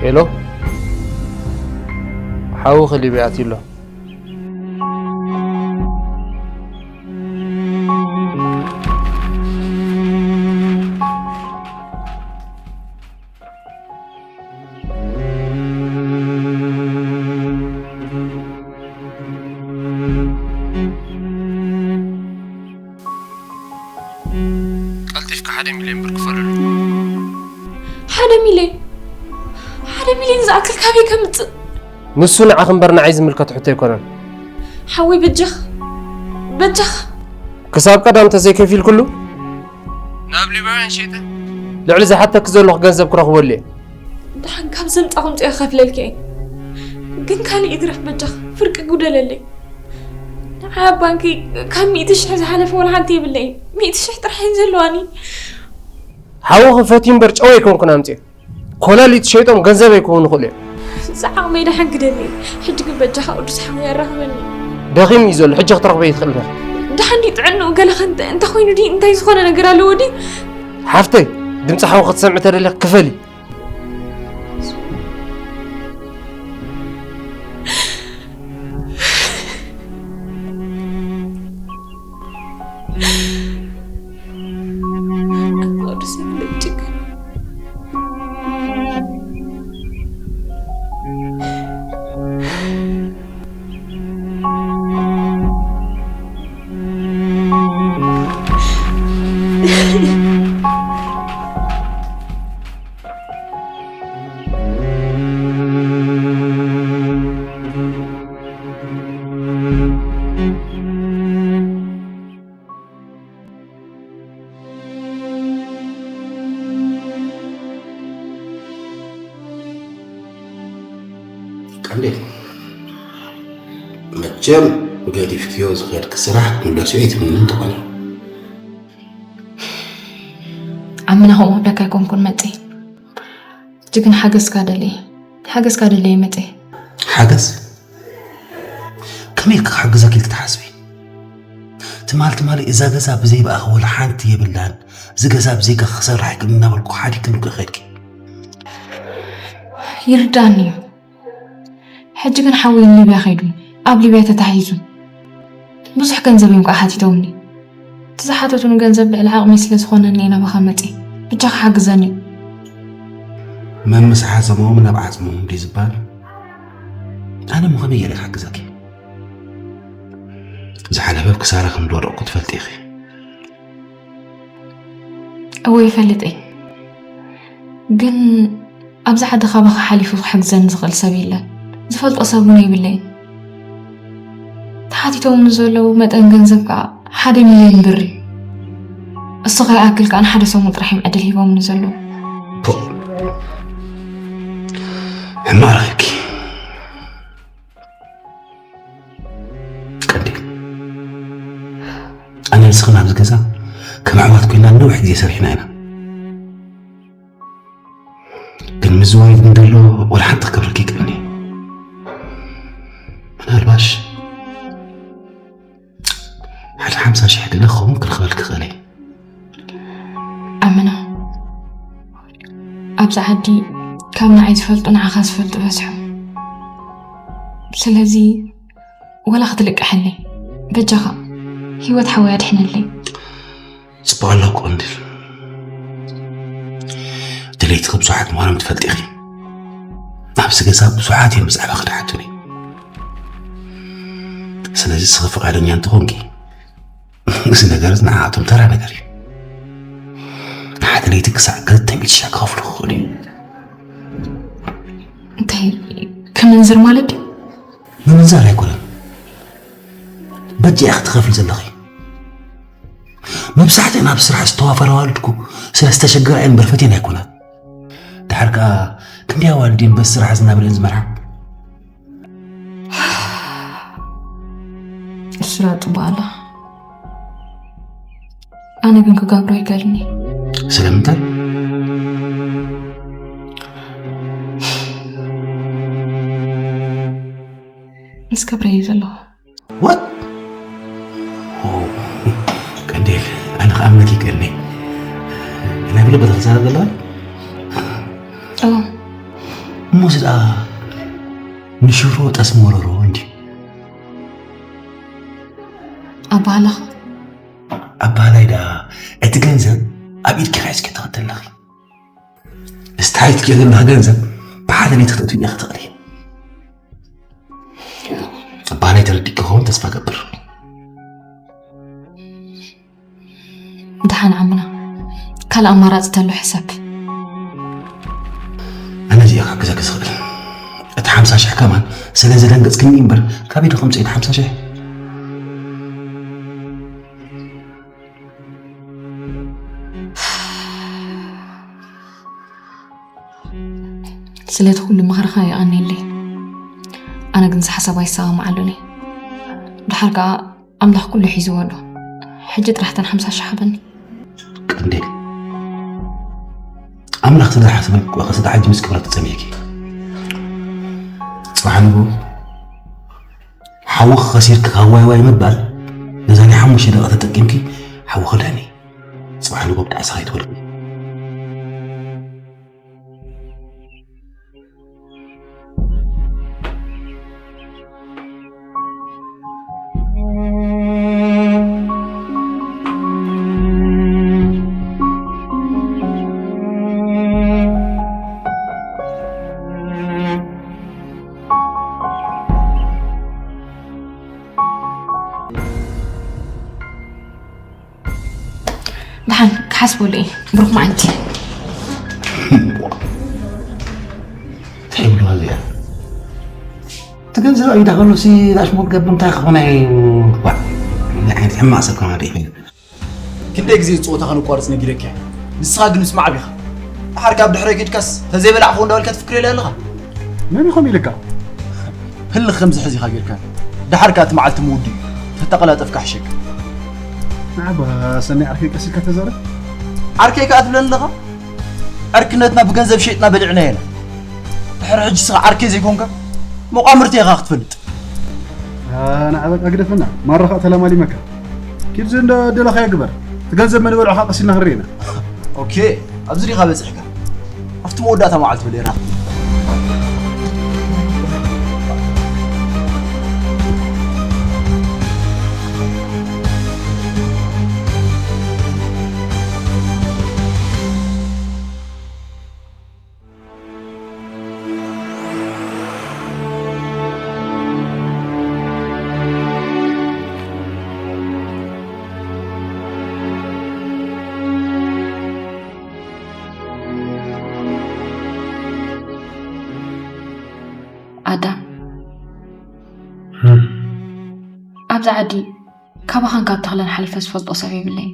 ሄሎ፣ ሓውኺ ሊብያ ኣትዩ ኣሎ። ቀልጢፍካ ሓደ ሚልዮን ብር ክፈለሉ። ሓደ ሚልዮን? ሓደ ሚልዮን ዝኣክል ካበይ ከምጽእ? ንሱ ንዓኺ እምበር ንዓይ ዝምልከት ሕቶ ኣይኮነን። ሓወይ በጃኻ፣ በጃኻ። ክሳብ ቀዳም ተዘይከፊልኩሉ ናብ ሊባውያን ሸይጠ ልዕሊ ዝሓተኪ ዘለኹ ገንዘብ ክረኽበሉ እየ። ደሓን ካብ ዘምጻኹ ምጽኦ ከፍለልኪ እየ። ግን ካልእ ይትረፍ በጃኻ ፍርቂ ጉደለለይ። ንዓይ ኣብ ባንኪ ካብ ሚእቲ ሽሕ ዝሓለፈ ወላ ሓንቲ የብለይን። ሚእቲ ሽሕ ጥራሕ እየን ዘለዋኒ። ሓውኺ ፈትዩ እምበር ጨው ኣይኮንኩን ኣምጽኦ። ኮለሊት ሸይጦም ገንዘብ ኣይኮኑ ይኽእሉ እዮም። ዝዓቕመይ ደሓን ክደሊ። ሕጂ ግን በጃኻ ቅዱስ ሓወይ ኣራኽበኒ። ደኺሙ እዩ ዘሎ፣ ሕጂ ክትረኽበ ይትኽእል ዲኻ? ደሓን ድዩ ጥዕንኡ? ገለ ከ እንተ-፣ እንተ ኾይኑ ድዩ እንታይ ዝኾነ ነገር ኣለዎ ድዩ? ሓፍተይ፣ ድምፂ ሓው ክትሰምዒ ተደሊኽ ክፈሊ። ቀንዴል፣ መቸም ገዲፍክዮ ዝኸድኪ ስራሕ ክንደስዮ ኣይትምንን ትኾኒ። ኣምና ከምኡ ክብለካ ኣይኮንኩን መጺ። ሕጂ ግን ሓገዝካ ደለየ። ሓገዝካ ደለየ መጸ። ሓገዝ? ከመይ ኢልካ ክሕግዘኪ ኢልኪ ትሓስቢ? ትማል ትማሊ እዛ ገዛ ብዘይ ብኣኺ ወላ ሓንቲ የብላን፣ እዚ ገዛ ብዘይካ ክሰርሕ ኣይክእልን እናበልኩ ሓዲግክኒ እኮ ከድኪ። ይርዳኒ እዩ። ሕጂ ግን ሓወይ ንሊብያ ከይዱ ኣብ ሊብያ ተታሒዙ። ብዙሕ ገንዘብ እዮም ከዓ ሓቲቶምኒ። እቲ ዝሓተቱኒ ገንዘብ ልዕሊ ዓቕሚ ስለ ዝኾነኒ እየ ናባኻ መፂ። ብጃኻ ሓግዘኒ። መምስ ሓሰሞም ናብ ዓፅሞም ድዩ ዝበሃል? ኣነ እሞ ከመይ ገይረ ክሓግዘኪ? ዝሓለፈ ኣብ ክሳራ ከም ዝወደቕኩ ትፈልጢ ኢኺ። እወ ይፈልጥ እየ። ግን ኣብዚ ዓዲ ካባኻ ሓሊፉ ክሕግዘኒ ዝኽእል ሰብ የለን። ዝፈልጦ ሰብ እውን የብለይን። ተሓቲቶምኒ ዘለዉ መጠን ገንዘብ ከዓ ሓደ ሚልዮን ብር እዩ። እሱ ከይኣክል ከዓ ንሓደ ሰሙን ጥራሕ እዮም ዕድል ሂቦምኒ ዘለዉ። ፖእ! ሕማቕ ረኺብኪ። ቀንዴል፣ ኣነ ንስኽን ኣብዚ ገዛ ከም ኣሕዋት ኮይና ነዊሕ ግዜ ሰሪሕና ኢና። ግን ምስ ዝወይት እንደሎ ወላ ሓንቲ ክገብረኪ ይክእልኒ። ምናልባሽ ሓደ ሓምሳ ሽሕ ገለ ክኸውን ክረኽበልኪ ክኽእል እየ። ኣመና፣ ኣብዚ ዓዲ ካብ ንዓይ ዝፈልጡ ንዓኻ ዝፈልጡ በዝሖም። ስለዚ ወላ ክትልቅሐለይ፣ በጃኻ ህይወት ሓወይ ኣድሕነለይ። ጽቡቕ ኣለኩ ቀንዴል። ድሌትኺ ብዙሓት ምዃኖም ትፈልጢ ኢኺ። ኣብዚ ገዛ ብዙሓት እዮም ብዛዕባኺ ዝሓቱኒ። ስለዚ ንስኺ ፍቓደኛ እንተኾንኪ፣ እዚ ነገር እዚ ንዓኣቶም ተራ ነገር እዩ። ሓደ ለይቲ ክሳዕ ክልተ ሚእቲ ሽሕ ክኸፍሉ ክኽእሉ እዮም። እንታይ፣ ክምንዝር ማለት ድዩ? ምምንዛር ኣይኮነን። በጃ ኢኺ ትኸፍሊ ዘለኺ። መብዛሕትአን ኣብ ስራሕ ዝተዋፈራ ኣዋልድ እኮ ስለ ዝተሸገራ እየን እምበር ፈትየን ኣይኮናን። ድሓር ከኣ ክንደይ ኣዋልድ እየን በዚ ስራሕ ዝናበረ እየን ዝመርሓ? እሱ ደኣ ጽቡቕ ኣላ። ኣነ ግን ክገብሮ ኣይክእልን እየ። ስለምንታይ? ምስ ክብረይ እዩ ዘለዎ። What? ኦ፣ ቀንዴል፣ ኣነ ክኣምነኪ ይክእልኒ። ናይ ብልቢ ተዛረብ ዘለዋ? ኦ። እሞ እዚ ደኣ ንሽሮ ጠስሚ ወረሮ እንዲ። ኣባህላኻ? ኣባህላይ ደኣ እቲ ገንዘብ ኣብ ኢድኪ ሒዝኪ ትኸዲ ኣለኺ። እዚ ተሓይዝኪ ዘለኺ ገንዘብ ብሓደ ለይቲ ክተእትዊ ኢኺ ትኽእሊ። ኣባህላይ ተረዲእኪ ክኸውን ተስፋ እገብር። ደሓን ዓምና፣ ካልእ ኣማራጺ ተሎ ሕሰብ። ኣነ እዚኣ ክሕግዘኪ ዝኽእል። እቲ ሓምሳ ሽሕ ከማን ስለ ዘደንገጽክኒ እምበር፣ ካበይ ዶ ከምጽእ እቲ ሓምሳ ሽሕ? ስለቲ ኩሉ ምኽርኻ የቐንየለይ። ኣነ ግን እዚ ሓሳብ ኣይሰማማዓሉን እየ። ደሓር ከኣ ኣምላኽ ኩሉ ሒዝዎ ኣሎ። ሕጂ ጥራሕ እተን ሓምሳ ሽሕ ሃበኒ። ቀንዴል፣ ኣምላኽ ስለ ዝሓሰበልኪ እኮ ስለ ሕጂ ምስ ክብረት ትጸንሕኪ። ጽባሕ ንግሆ ሓውኺ ከሲርኪ ካብ ዋይ ዋይ ምባል፣ ነዛ ናይ ሓሙሽተ ደቂቕ ተጠቂምኪ ሓውኺ ድሕኒ። ጽባሕ ንግሆ ብጣዕሳ ከይትበልኪ። ደሓን ክሓስበሉ እየ። ብሩኽ መዓልቲ። እንታይ ይብሉዋ እዚኣ? እቲ ገንዘብ ኣብ ኢዳ ከሎሲ ኣሽሙር ገብር እንታይ ክኾን እዩ? ዋ፣ እንታይ ዓይነት ሕማቕ ሰብ ከማን ርኢኹ? ክንደይ ግዜ ዝጸወታ ከነቋርጽ ነጊረካ እየ። ንስኻ ግን ምስማዕ ኣቢኻ። ደሓር ካብ ድሕረይ ከድካስ ተዘይበላዕኹ እንዳበልካ ትፍክረለይ ኣለኻ። መን እዩ ከምኡ ኢልካ? ህልኽ ከምዚ ሕዚ ኢኻ ጌርካ። ደሓር ከኣ እቲ መዓልቲ ምውዲ እዩ። ተተቐላጠፍካ ሕሸክ። ንዓባ ሰናይ ዓርከይ ቀስ ኢልካ ተዛረብ። ዓርከይ ከኣ ትብለኒ ኣለኻ? ዕርክነትና ብገንዘብ ሸይጥና በሊዕናዮ ኢና። ድሕሪ ሕጂ ንስኻ ዓርከይ ዘይኮንካ መቋምርቲ ኢኻ ክትፈልጥ። ንዓ በቃ ግደፈና። ማራ ኸኣ ተላማሊመካ። ኪድ ዘንዶ ደለኻዮ ግበር። እቲ ገንዘብ መን በልዑኻ ቀስ ኢልና ክንርኢ ኢና። ኦኬ፣ ኣብዚ ዲኻ በጺሕካ? ኣብቲ መወዳእታ መዓልቲ በል የራኽብ። ኣዳም፣ ኣብዚ ዓዲ ካባኻን ካብ ተኽለን ሓሊፈ ዝፈልጦ ሰብ የብለይን።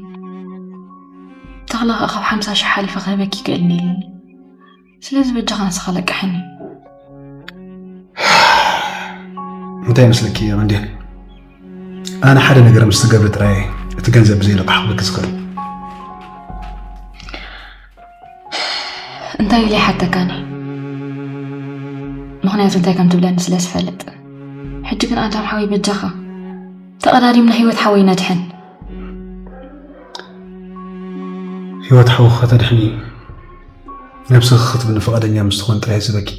ተኽለ ኸኣ ካብ ሓምሳ ሽሕ ሓሊፈ ክህበኪ ይክእልኒ ኢሉኒ። ስለዚ በጃኻ ንስኻ ለቅሐኒ። እንታይ ይመስለኪ መንዴ? ኣነ ሓደ ነገር ምስ ትገብሪ ጥራይ እቲ ገንዘብ ብዘይ ልቓሕ ክብለኪ ዝኽእል። እንታይ ኢለ ይሓተካኒ? ምኽንያቱ እንታይ ከም ትብለኒ ስለ ዝፈልጥ። ሕጂ ግን ኣዳም ሓወይ በጃኻ ተቐዳዲምና ህይወት ሓወይ ነድሕን። ህይወት ሓውኺ ከተድሕኒ ነብስኺ ክትብኒ ፍቓደኛ ምስ ትኾን ጥራይ ዝህበኪ።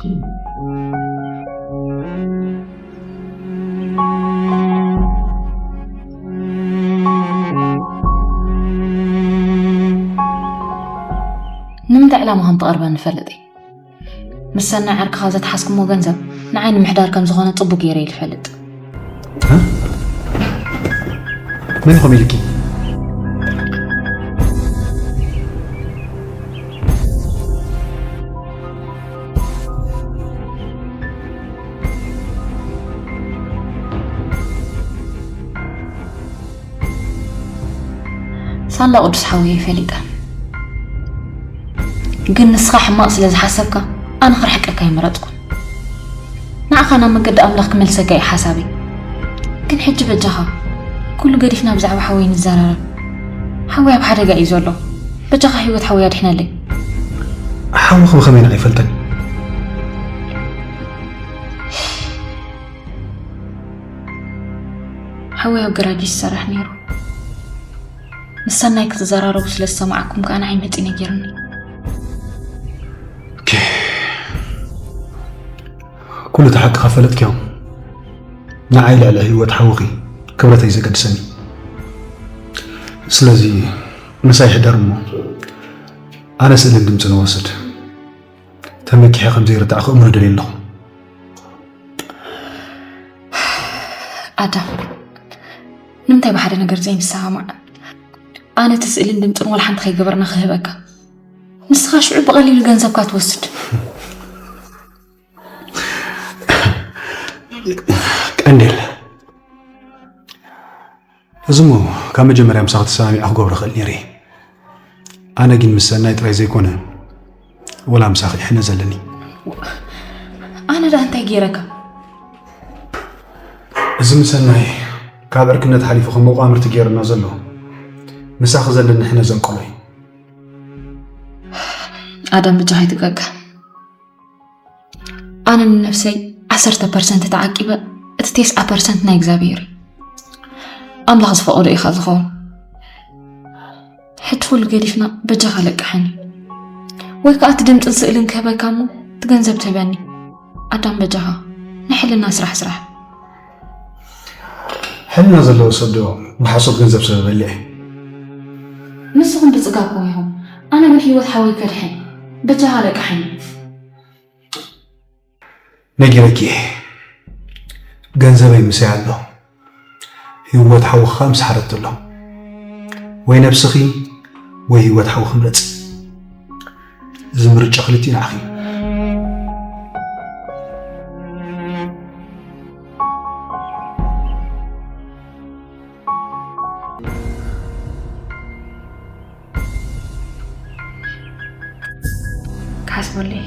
ንምንታይ ዕላማ ከም ትቐርበኒ እፈልጥ እየ። ምስ ሰናይ ዓርክኻ ዘትሓዝኩሞ ገንዘብ ንዓይ ንምሕዳር ከም ዝኾነ ጽቡቕ ገይረ እየ ዝፈልጥ። መን ኢኹም ኢልኪ? ሳላ ቅዱስ ሓውየ ፈሊጠ። ግን ንስኻ ሕማቕ ስለ ዝሓሰብካ ኣነ ክርሕቀካ ኣይመረጽኩን። ንዓኻ ናብ መገዲ ኣምላኽ ክመልሰካ እዩ ሓሳበይ። ግን ሕጂ በጃኻ ኩሉ ገዲፍና ብዛዕባ ሓወይ ንዘራረብ። ሓወይ ኣብ ሓደጋ እዩ ዘሎ። በጃኻ ህይወት ሓወይ ኣድሕነለይ። ሓውኺ ብኸመይ ንዓይ ይፈልጠኒ? ሓወይ ኣብ ገራጅ ይሰርሕ ነይሩ። ምስ ሰናይ ክትዘራረቡ ስለ ዝሰማዕኩም ከኣ ንዓይ መጺ ነጊሩኒ። ኩሉ እቲ ሓቂ ካብ ፈለጥክዮ ንዓይ ልዕሊ ህይወት ሓውኺ ክብረተይ ዘገድሰኒ። ስለዚ ምሳይ ሕደር እሞ ኣነ ስእልን ድምፅን እወስድ። ተመኪሐ ከም ዘይርዳእ ክእምኖ ደልየ ኣለኹ። ኣዳም፣ ንምንታይ ብሓደ ነገር ዘይንሰማማዕ? ኣነ እቲ ስእልን ድምፅን ዋላ ሓንቲ ከይገበርና ክህበካ፣ ንስኻ ሽዑ ብቐሊሉ ገንዘብካ ትወስድ። ቀንዴል፣ እዚ እሞ ካብ መጀመርያ ምሳኺ ተሰማሚዐ ክገብሮ እኽእል ነይረ እየ። ኣነ ግን ምስ ሰናይ ጥራይ ዘይኮነ ወላ ምሳኺ ሕነ ዘለኒ። ኣነ ደኣ እንታይ ገይረካ? እዚ ምስ ሰናይ ካብ ዕርክነት ሓሊፉ ከም መቋምርቲ ገይሩና ዘሎ ምሳኺ ዘለኒ ሕነ ዘንቀሎ እዩ። ኣዳም፣ ብጃኻ ኣይትጋገ። ኣነ ንነፍሰይ ዓሰርተ ፐርሰንት ተዓቂበ፣ እቲ ተስዓ ፐርሰንት ናይ እግዚኣብሔር እዩ። ኣምላኽ ዝፈቐዶ ኢኻ ዝኸውን። ሕጂ ኩሉ ገዲፍና በጃኻ ለቅሐኒ። ወይ ከኣ እቲ ድምፅን ስእልን ክህበካ እሞ እቲ ገንዘብ ትህበኒ። ኣዳም በጃኻ ናይ ሕልና ስራሕ ስራሕ። ሕልና ዘለዎ ሰብ ዶ ብሓሶት ገንዘብ ሰብ ይበልዕ እዩ? ንስኹም ብፅጋብኩም ኢኹም። ኣነ ግን ህይወት ሓወይ ከድሕን በጃኻ ለቅሐኒ። ነጊረኪ እየ። ገንዘበይ ምሳይ ኣሎ። ህይወት ሓውኻ ምስ ሓረቱ ኣሎ። ወይ ነብስኺ ወይ ህይወት ሓውኺ ምረፂ። እዚ ምርጫ ክልቲኡ ንዓኺ እዩ። ክሓስበሉ እየ።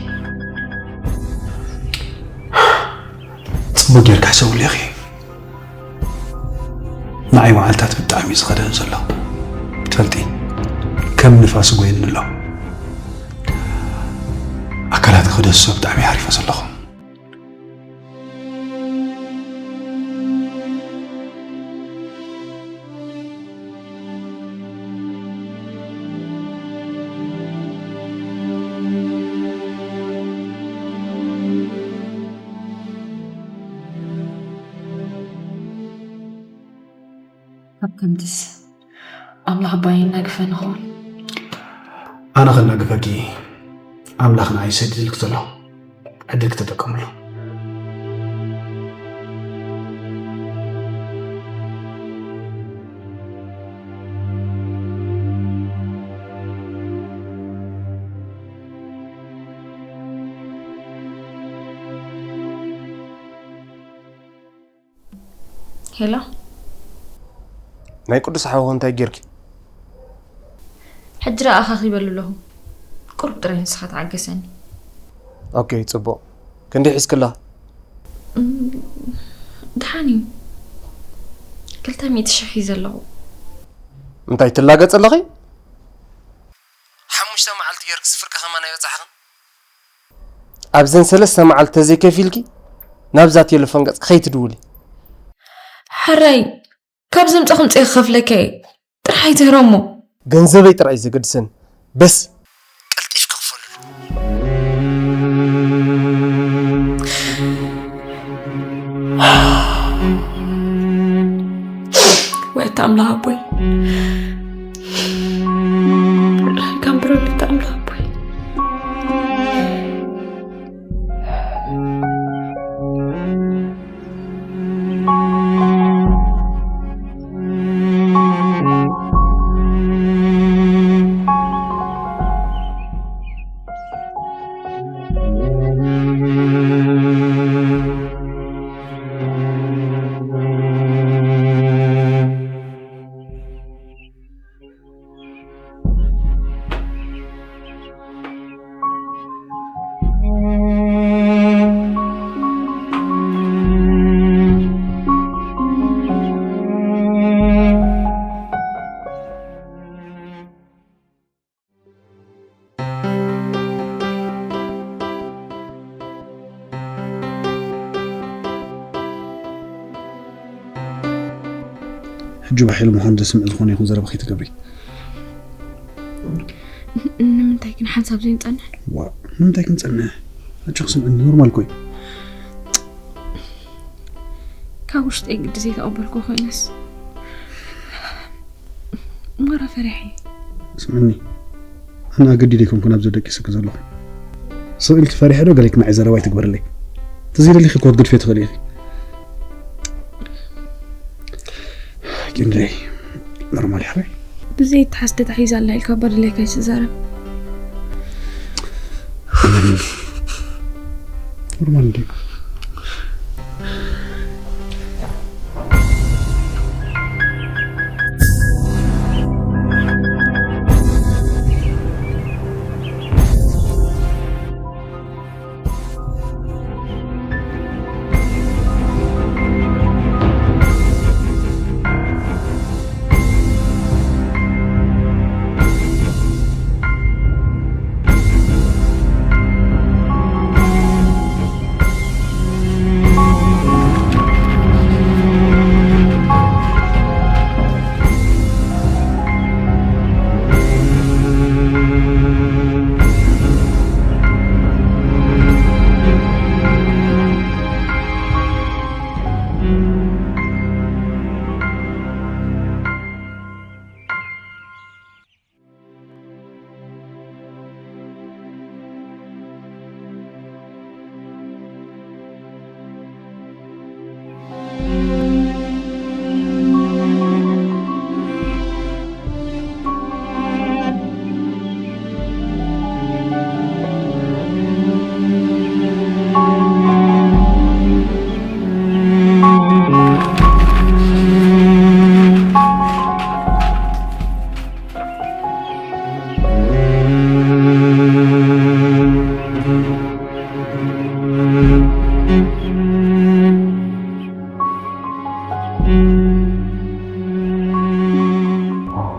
ፅቡቅ ጌርካ ሕሰብሉ ኢኺ። ንዓይ መዓልታት ብጣዕሚ እዩ ዝኸደን ዘሎ። ትፈልጢ፣ ከም ንፋስ ይጎየኒ ኣሎ። ኣካላት ክደሶ ብጣዕሚ ሓሪፈ ዘለኹ። ካብ ከምትስ ኣምላኽ ኣባይ እናግፈ ንኸውን። ኣነ ከናግፈኪ ኣምላኽ ንዓይ ሰዲድልክ ዘሎ ዕድል ክተጠቀምሉ። ሄሎ። ናይ ቅዱስ ሓውኺ እንታይ ጌርኪ? ሕጂ ደኣ ኣኻኺበሉ ኣለኹ። ቁሩብ ጥራይ ንስኻ ተዓገሰኒ። ኦኬ፣ ጽቡቕ። ክንደይ ሒዝክላ? እም፣ ደሓን እዩ። ክልተ ሚእቲ ሽሕ ሒዘ ኣለኹ። እንታይ ትላገጽ ኣለኺ? ሓሙሽተ መዓልቲ ጌርክስ ፍርቂ ከማን ኣይበጻሕኽን? ኣብዘን ሰለስተ መዓልቲ ተዘይከፊልኪ ናብዛ ቴሌፎን ገጽ ከይትድውሊ። ሕራይ፣ ካብ ዘምጻኹም ጽየ ክኸፍለካ እየ። ጥራሕ ኣይትህረሞ። ገንዘበይ ጥራይ ዘገድሰኒ። በስ ቀልጢፍኪ ክፈሉሉ። ወይ ኣታ ኣምላኽ ኣቦይ። ካብ ብረሉ ኣታ ኣምላኽ ኣቦይ። ሕጂ ባሕ ኢሉ ምዃኑ ዘስምዕ ዝኾነ ይኹን ዘረባ ከይትገብሪ። ንምንታይ ግን ሓንሳብ ዘይንጸንሕ? ዋ፣ ንምንታይ ክንጸንሕ? ኣጆኺ ስምዕኒ፣ ኖርማል እኮ እዩ። ካብ ውሽጠይ ግዲ ዘይተቐበልኩ ኮይነስ፣ ማራ ፈሪሐ እየ። ስምዕኒ፣ ኣነ ኣገዲደ ኣይኮንኩን ኣብዚ ደቂሰኪ ዘለኹ። ስቕ ኢልኪ ፈሪሐ ዶ ገለ ኢልኪ ንዓይ ዘረባ ኣይትግበርለይ። ተዘይደሊኺ እኮ ክትገድፍዮ ትኽእሊ ኢኺ። ቂምለይ፣ ኖርማል እዩ ሓወይ። ብዘይ ተሓስደ ተታሒዛ ኣላ ኢልካ እባ ድሌካ ኣይትዛረብ። ኖርማል እንድዩ።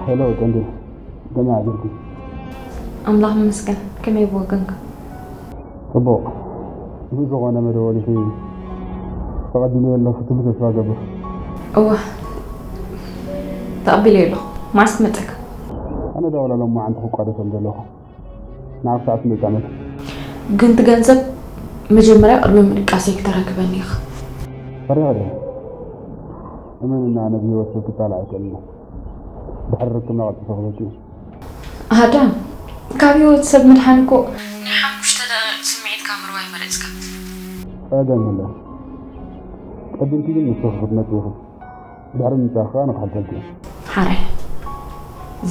ሄሎ ቀንዴል፣ ከመይ ኣዲርኪ? ኣምላኽ ይመስገን። ከመይ ብወገንካ? ጽቡቕ። ብዝኾነ መደወሊኺ ተቐቢለዮ ኣለኹ፣ ትሉ ተስፋ ገብር። እወ፣ ተቐቢለዮ ኣለኹ። መዓስ ትመጸካ? ኣነ ደወላ ሎማዓንቲ ክቋደሶም ዘለኹ። ንዓኺ ሰዓት መጻመት። ግን እቲ ገንዘብ መጀመርያ ቅድሚ ምድቃሰይ ክተረክበኒ ኢኻ። ፈሪኻ ድየ? እመንና፣ ኣነ ብህይወት ሰብ ክጣላዕ ኣይክእልን እየ። ድሕሪ ርክብና ቀልጢፈ ክበኪ። ኣዳም፣ ካብ ህይወት ሰብ ምድሓን እኮ ናይ ሓሙሽተ ደቂቕ ስምዒትካ ምርዋይ መረጽካ። ጸገም የለን። ቀዲምኪ ግን ንስኺ ክትመጺ ኢኺ። ድሕሪ ምምጻእኺ ከኣ ኣነ ክሓልፈልኪ እየ። ሓራይ፣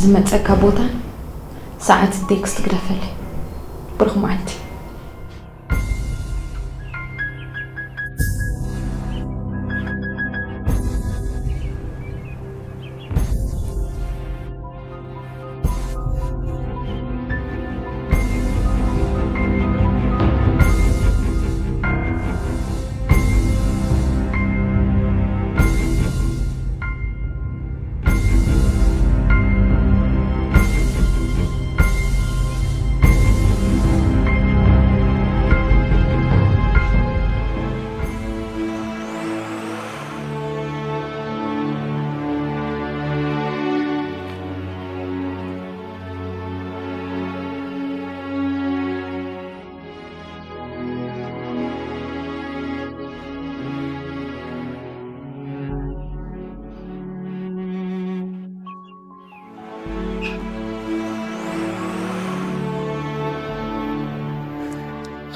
ዝመጸካ ቦታን ሰዓትን ቴክስት ግደፈለይ። ብሩኽ መዓልቲ።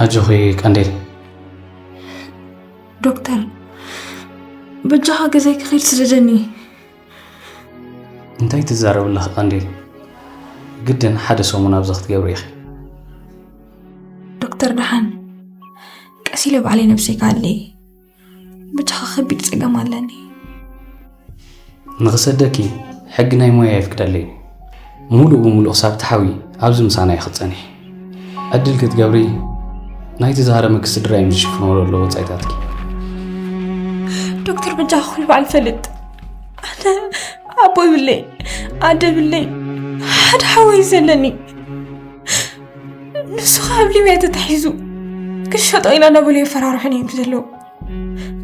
ኣጆኺ ቀንዴል። ዶክተር፣ በጃኻ ገዛይ ክኸይድ ስደደኒ። እንታይ ትዛረቢ ኣለኺ ቀንዴል? ግድን ሓደ ሰሙን ኣብዚ ክትገብሪ ኢኺ። ዶክተር ደሓን፣ ቀስ ኢለ ባዕለይ ነብሰይ ክኣልይ። በጃኻ ከቢድ ጸገም ኣለኒ። ንኽሰደኪ ሕጊ ናይ ሞያ የፍቅደለይ። ሙሉእ ብሙሉእ ክሳብ ትሓዊ ኣብዚ ምሳና ኢኺ ክትጸንሒ። ዕድል ክትገብሪ ናይቲ ዝሃረመኪ ስድራ እዮም ዝሽፍንዎ ዘለዉ ወጻኢታትኪ። ዶክተር በጃኻ ኩሉ ባዕሉ ይፈልጥ። ኣነ ኣቦ ይብለይ፣ ኣደ ይብለይ፣ ሓደ ሓወይ እዩ ዘለኒ። ንሱ ኸኣ ኣብ ሊብያ ተታሒዙ ክሸጦ ኢና እናበሉ የፈራርሑኒ እዮም ዘለዉ።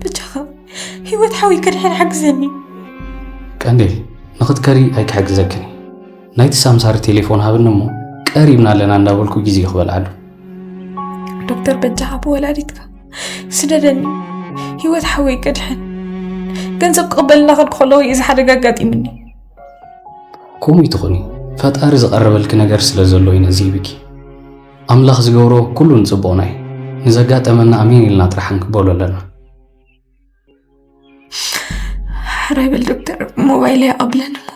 በጃኻ ህይወት ሓወይ ከድሕን ሓግዘኒ። ቀንዴል፣ ንኽትከሪ ኣይክሕግዘክን እየ። ናይቲ ሳምሳሪ ቴሌፎን ሃብኒ እሞ ቀሪብና ኣለና እንዳበልኩ ግዜ ክበልዓሉ። ዶክተር በጃኻ ብወላዲትካ ስደደኒ፣ ህይወት ሓወይ ከድሕን። ገንዘብ ክቕበል እናኸድኩ ከለኹ እዩ እዚ ሓደጋ ኣጋጢሙኒ። ከምኡ ይትኹኒ፣ ፈጣሪ ዝቐረበልኪ ነገር ስለ ዘሎ እዩ ነዚ ሂብኪ። ኣምላኽ ዝገብሮ ኩሉ ንጽቡቕና እዩ። ንዘጋጠመና ኣሜን ኢልና ጥራሕ ክንቅበሎ ኣለና። ሕራይ በል ዶክተር፣ ሞባይለይ ኣቐብለኒ እሞ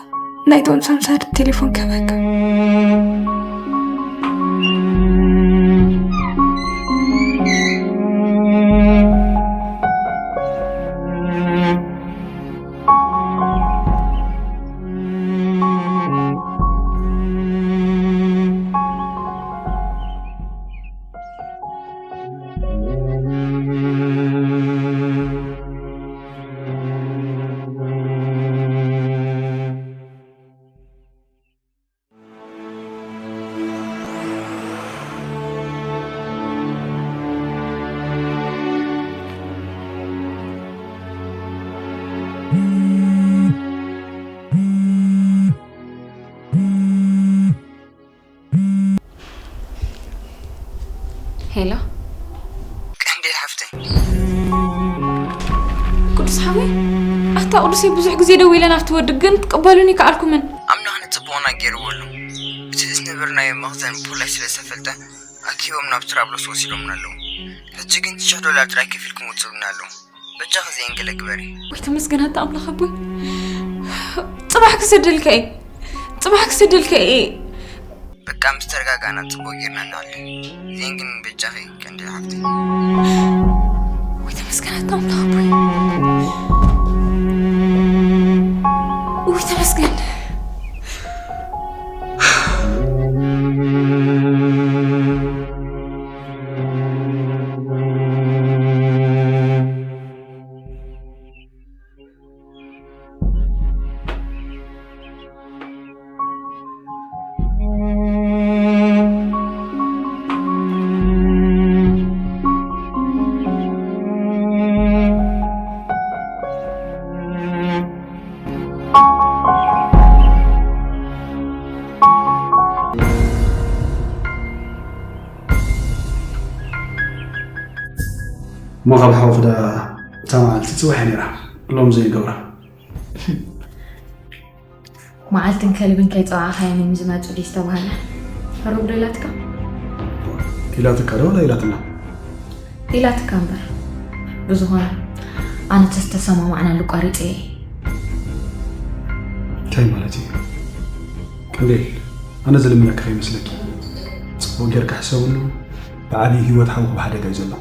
ናይቶም ሳምሳር ቴሌፎን ክህበካ። ሄሎ ቀንዴል ሓፍተይ። ቅዱስ ሓወይ፣ ኣታ ቅዱሰይ፣ ብዙሕ ግዜ ደዊለ ናብቲ ወዲ ግን ትቅበሉኒ ከኣልኩምን። ኣምላኽ ንጽቡቕና ገይርዎ ኣሎ። እቲ ዝነበርናዮ መኽዘን ብፍላይ ስለ ዝተፈልጠ ኣኪቦም ናብ ትራብሎስ ወሲዶምና ኣለዉ። ሕጂ ግን ሽሕ ዶላር ጥራይ ከፊልኩም ውጽኡልና ኣለዉ። በጃኺ እዚኤን ገለ ግበሪ። ወይ ተመስገን ኣታ ኣምላኽ ኣቦይ። ጽባሕ ክሰደልካ እየ። ጽባሕ ክሰደልካ እየ። በቃ ምስ ተረጋጋእና ጽቡቕ ጌርና ንዓሊ። ዜን ግን በጃኺ ቀንዲ ሓፍቲ። ወይ ተመስገን ኣታ ኣምላኽ ኣቦይ። ወይ ተመስገን። እሞ ካብ ሓውኺ ደኣ እታ መዓልቲ ጽባሕ እያ ነይራ፣ ሎም ዘይገብራ። መዓልትን ከልብን ከይጸዋዕኻዮም እዮም ዝመጹ ድዩ ዝተባህለ? ሕሩግ ዶ ኢላትካ? ኢላትካ ዶ ወላ ኢላትና? ኢላትካ እምበር። ብዝኾነ፣ ኣነ ተስተሰማማዕናሉ ቋሪጸ እየ። እንታይ ማለት እዩ? ቀንዴል፣ ኣነ ዝልምነኪ ከይመስለኪ። ጽቡቕ ጌርካ ሕሰብሉ፣ ብዓብዪ ህይወት ሓውኺ ብሓደጋ እዩ ዘሎ።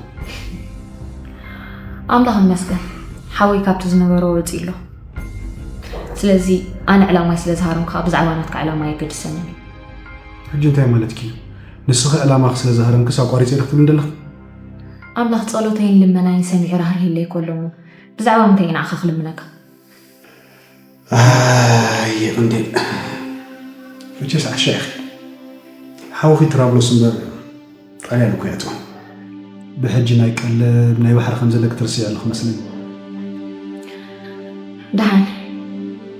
ኣምላኽ ይመስገን፣ ሓወይ ካብቲ ዝነበሮ ወጺኡ ኣሎ። ስለዚ ኣነ ዕላማይ ስለ ዝሃረምኩ ብዛዕባ ናትካ ዕላማ ኣየገድሰንን እዩ። ሕጂ እንታይ ማለትኪ እዩ? ንስኺ ዕላማኺ ስለ ዝሃረምክስ ኣቋሪጸ ኢኺ ክትብሊ ዘለኺ? ኣምላኽ ጸሎተይን ልመናይን ሰሚዑ ራህሪህለይ ከሎ እሞ ብዛዕባ ምንታይ እዩ ንዓኻ ክልምነካ? ኣይ ቀንዴል፣ መቸስ ዓሻ ኢኺ። ሓውኺ ትራብሎስ እምበር ጣልያን እኮ እያ ትኾን። ብሕጂ ናይ ቀለብ ናይ ባሕሪ ከም ዘለኪ ትርስዒ ኣለኺ መስለኒ። ደሓን፣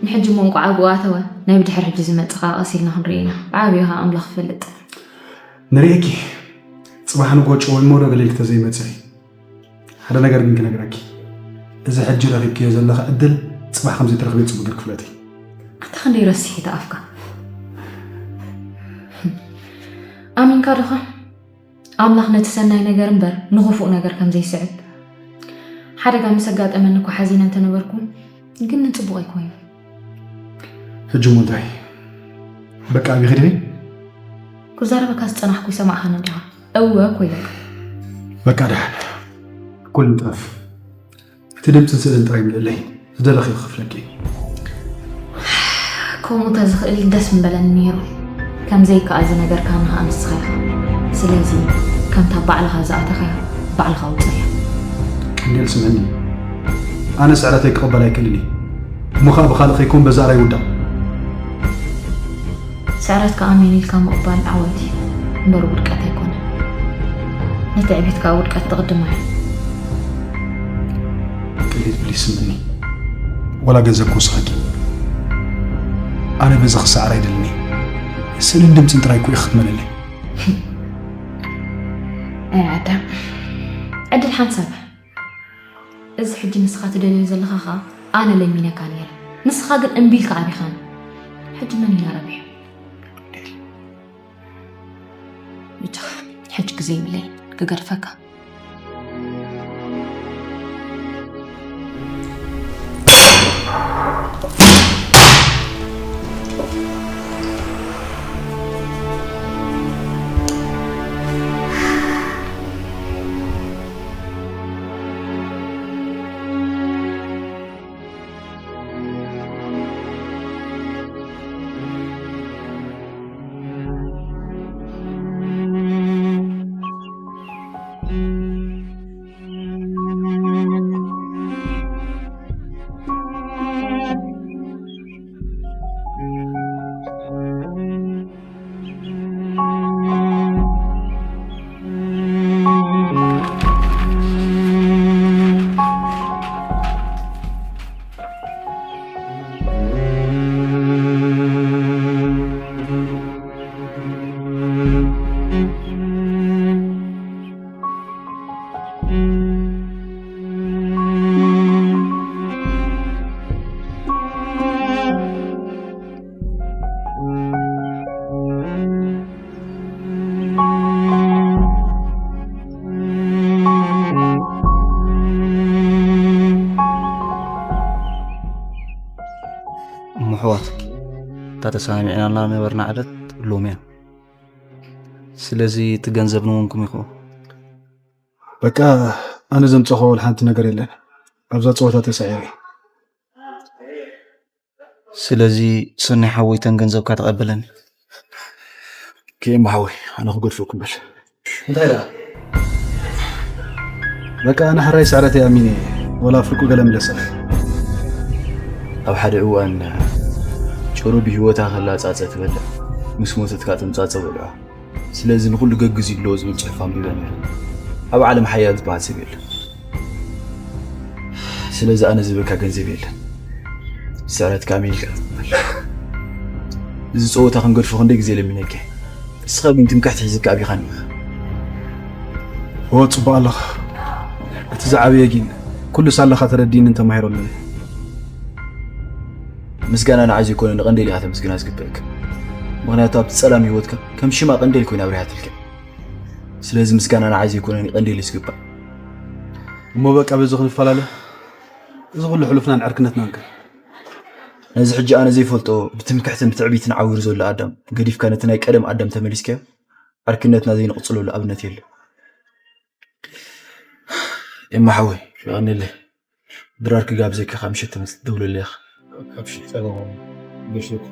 ንሕጂ እሞ እንቋዕ ኣብኡ ኣተወ፣ ናይ ብድሕር ሕጂ ዝመጽእ ኸኣ ቀስ ኢልና ክንርኢ ኢና። ብዓብዩ ኸኣ ኣምላኽ ይፈልጥ። ንርእየኪ፣ ጽባሕ ንግሆ ጨው እሞ ዶ ገለ ኢልኪ ተዘይመጽኢ። ሓደ ነገር ግን ክነግረኪ፣ እዚ ሕጂ ረኺብክዮ ዘለኺ ዕድል ጽባሕ ከም ዘይትረኽብዮ ጽቡቕ ጌርኪ ፍለጢ። ኣታ ክንደይ ረሲሒት ኣፍካ። ኣሚንካ ዶኻ? ኣምላኽ ነቲ ሰናይ ነገር እምበር ንኽፉእ ነገር ከም ዘይስዕብ። ሓደጋ ምስ ኣጋጠመኒ እኮ ሓዚነ እንተነበርኩ፣ ግን ንጽቡቕ ኣይኮይኑ። ሕጂ እሞ እንታይ? በቃ ኣቢኺ ዲኺ? ክዛረበካ ዝጸናሕኩ ይሰማዕኻኒ ዲኻ? እወ እኮ ኢለካ። በቃ ደሓን። ኩሉ ይጥረፍ። እቲ ድምፅን ስእልን ጥራይ ምልእለይ። ዝደለኽዮ ክኸፍለኪ። ከምኡ ተዝኽእል ደስ ምበለኒ ነይሩ። ከም ዘይከኣል ዝነገርካኒ ኸኣ ንስኻ ኢኻ። ስለዚ ከምታ ባዕልኻ ዝኣተኻያ ባዕልኻ ውፅኣያ። ቀንዴል ስምዕኒ፣ ኣነ ስዕረተይ ክቕበል ኣይክእልን እየ። እሞ ኸኣ ብኻልእ ከይኮን በዛ ኣራይ ውዳእ። ስዕረትካ ኣሜን ኢልካ ምቕባል ዓወት እዩ እምበር ውድቀት ኣይኮነን። ንትዕቢት ከኣ ውድቀት ትቕድማ እያ። ቅሊል ፕሊስ ስምኒ፣ ወላ ገንዘብ ክውስኸኪ፣ ኣነ በዚ ክሰዓር ኣይደልን እየ። ስእልን ድምፅን ጥራይ እኮ ኢኺ ክትመልለይ። ኣይ ኣዳም፣ ዕድል ሓንሳብ። እዚ ሕጂ ንስኻ ትደልዮ ዘለኻ ኸኣ ኣነ ለሚነካ ነይረ። ንስኻ ግን እምቢ ኢልካ ኣቢኻኒ። ሕጂ መን ኢና ረቢሑ? ብቻ ሕጂ ግዜ የብለይን ክገድፈካ። እሞ ኣሕዋት፣ እታ ተሰማሚዕናላ ነበርና ዕለት ሎሚ እያ። ስለዚ እቲ ገንዘብ ንወንኩም ኢኹ። በቃ ኣነ ዘምጸኾ ወላ ሓንቲ ነገር የለን። ኣብዛ ጸወታ ተሳዒረ። ስለዚ ሰናይ ሓወይ ተን ገንዘብካ ተቐበለኒ። ኬም ሓወይ ኣነ ክገድፈኩም በል። እንታይ ደኣ? በቃ ኣነ ሕራይ ስዕረተይ ኣሚነ እየ። ወላ ፍርቁ ገለ ምለሰ። ኣብ ሓደ እዋን ጭሩ ብህይወታ ከላ ጻጸ ትበልዕ፣ ምስ ሞተት ከኣ ትምጻጸ በልዖ። ስለዚ ንኹሉ ገግዝ ይብሎ ዝብል ጽሑፍ ኣንቢበ ነይረ። ኣብ ዓለም ሓያል ዝበሃል ሰብ የለን። ስለዚ ኣነ ዝህበካ ገንዘብ የለን። ስዕረትካ ኣሜን ኢልካ ትቕበል። እዚ ጸወታ ክንገድፎ ክንደይ ግዜ ለሚነካ። ንስኻ ግን ትምክሕቲ ሒዝካ ኣቢኻኒ ኢኻ። እወ፣ ጽቡቕ ኣለኻ። እቲ ዝዓበየ ግን ኩሉ ሳላኻ ተረዲእንን ተማሂረሉን። ምስጋና ንዓይ ዘይኮነ ንቐንዴል ኢኻ ተመስግና ዝግበእካ። ምኽንያቱ ኣብቲ ጸላም ህይወትካ ከም ሽማ ቀንዴል ኮይና ኣብሪሃትልካ። ስለዚ ምስጋና ንዓይ ዘይኮነ ንቐንዴል እዩ ዝግባእ። እሞ በቃ በዚ ክንፈላለ፣ እዚ ኩሉ ሕሉፍናን ዕርክነትናን ከ? ነዚ ሕጂ ኣነ ዘይፈልጦ ብትምክሕትን ብትዕቢትን ዓዊሩ ዘሎ ኣዳም ገዲፍካ ነቲ ናይ ቀደም ኣዳም ተመሊስካዮ፣ ዕርክነትና ዘይንቕጽለሉ ኣብነት የለን። ኤማ ሓወይ፣ የቐንየለይ። ድራር ክጋብዘካ ካብ ምሸት ትመጽእ ትደውለለይ ኢኻ። ካብ ሽጠ ገሸኩ።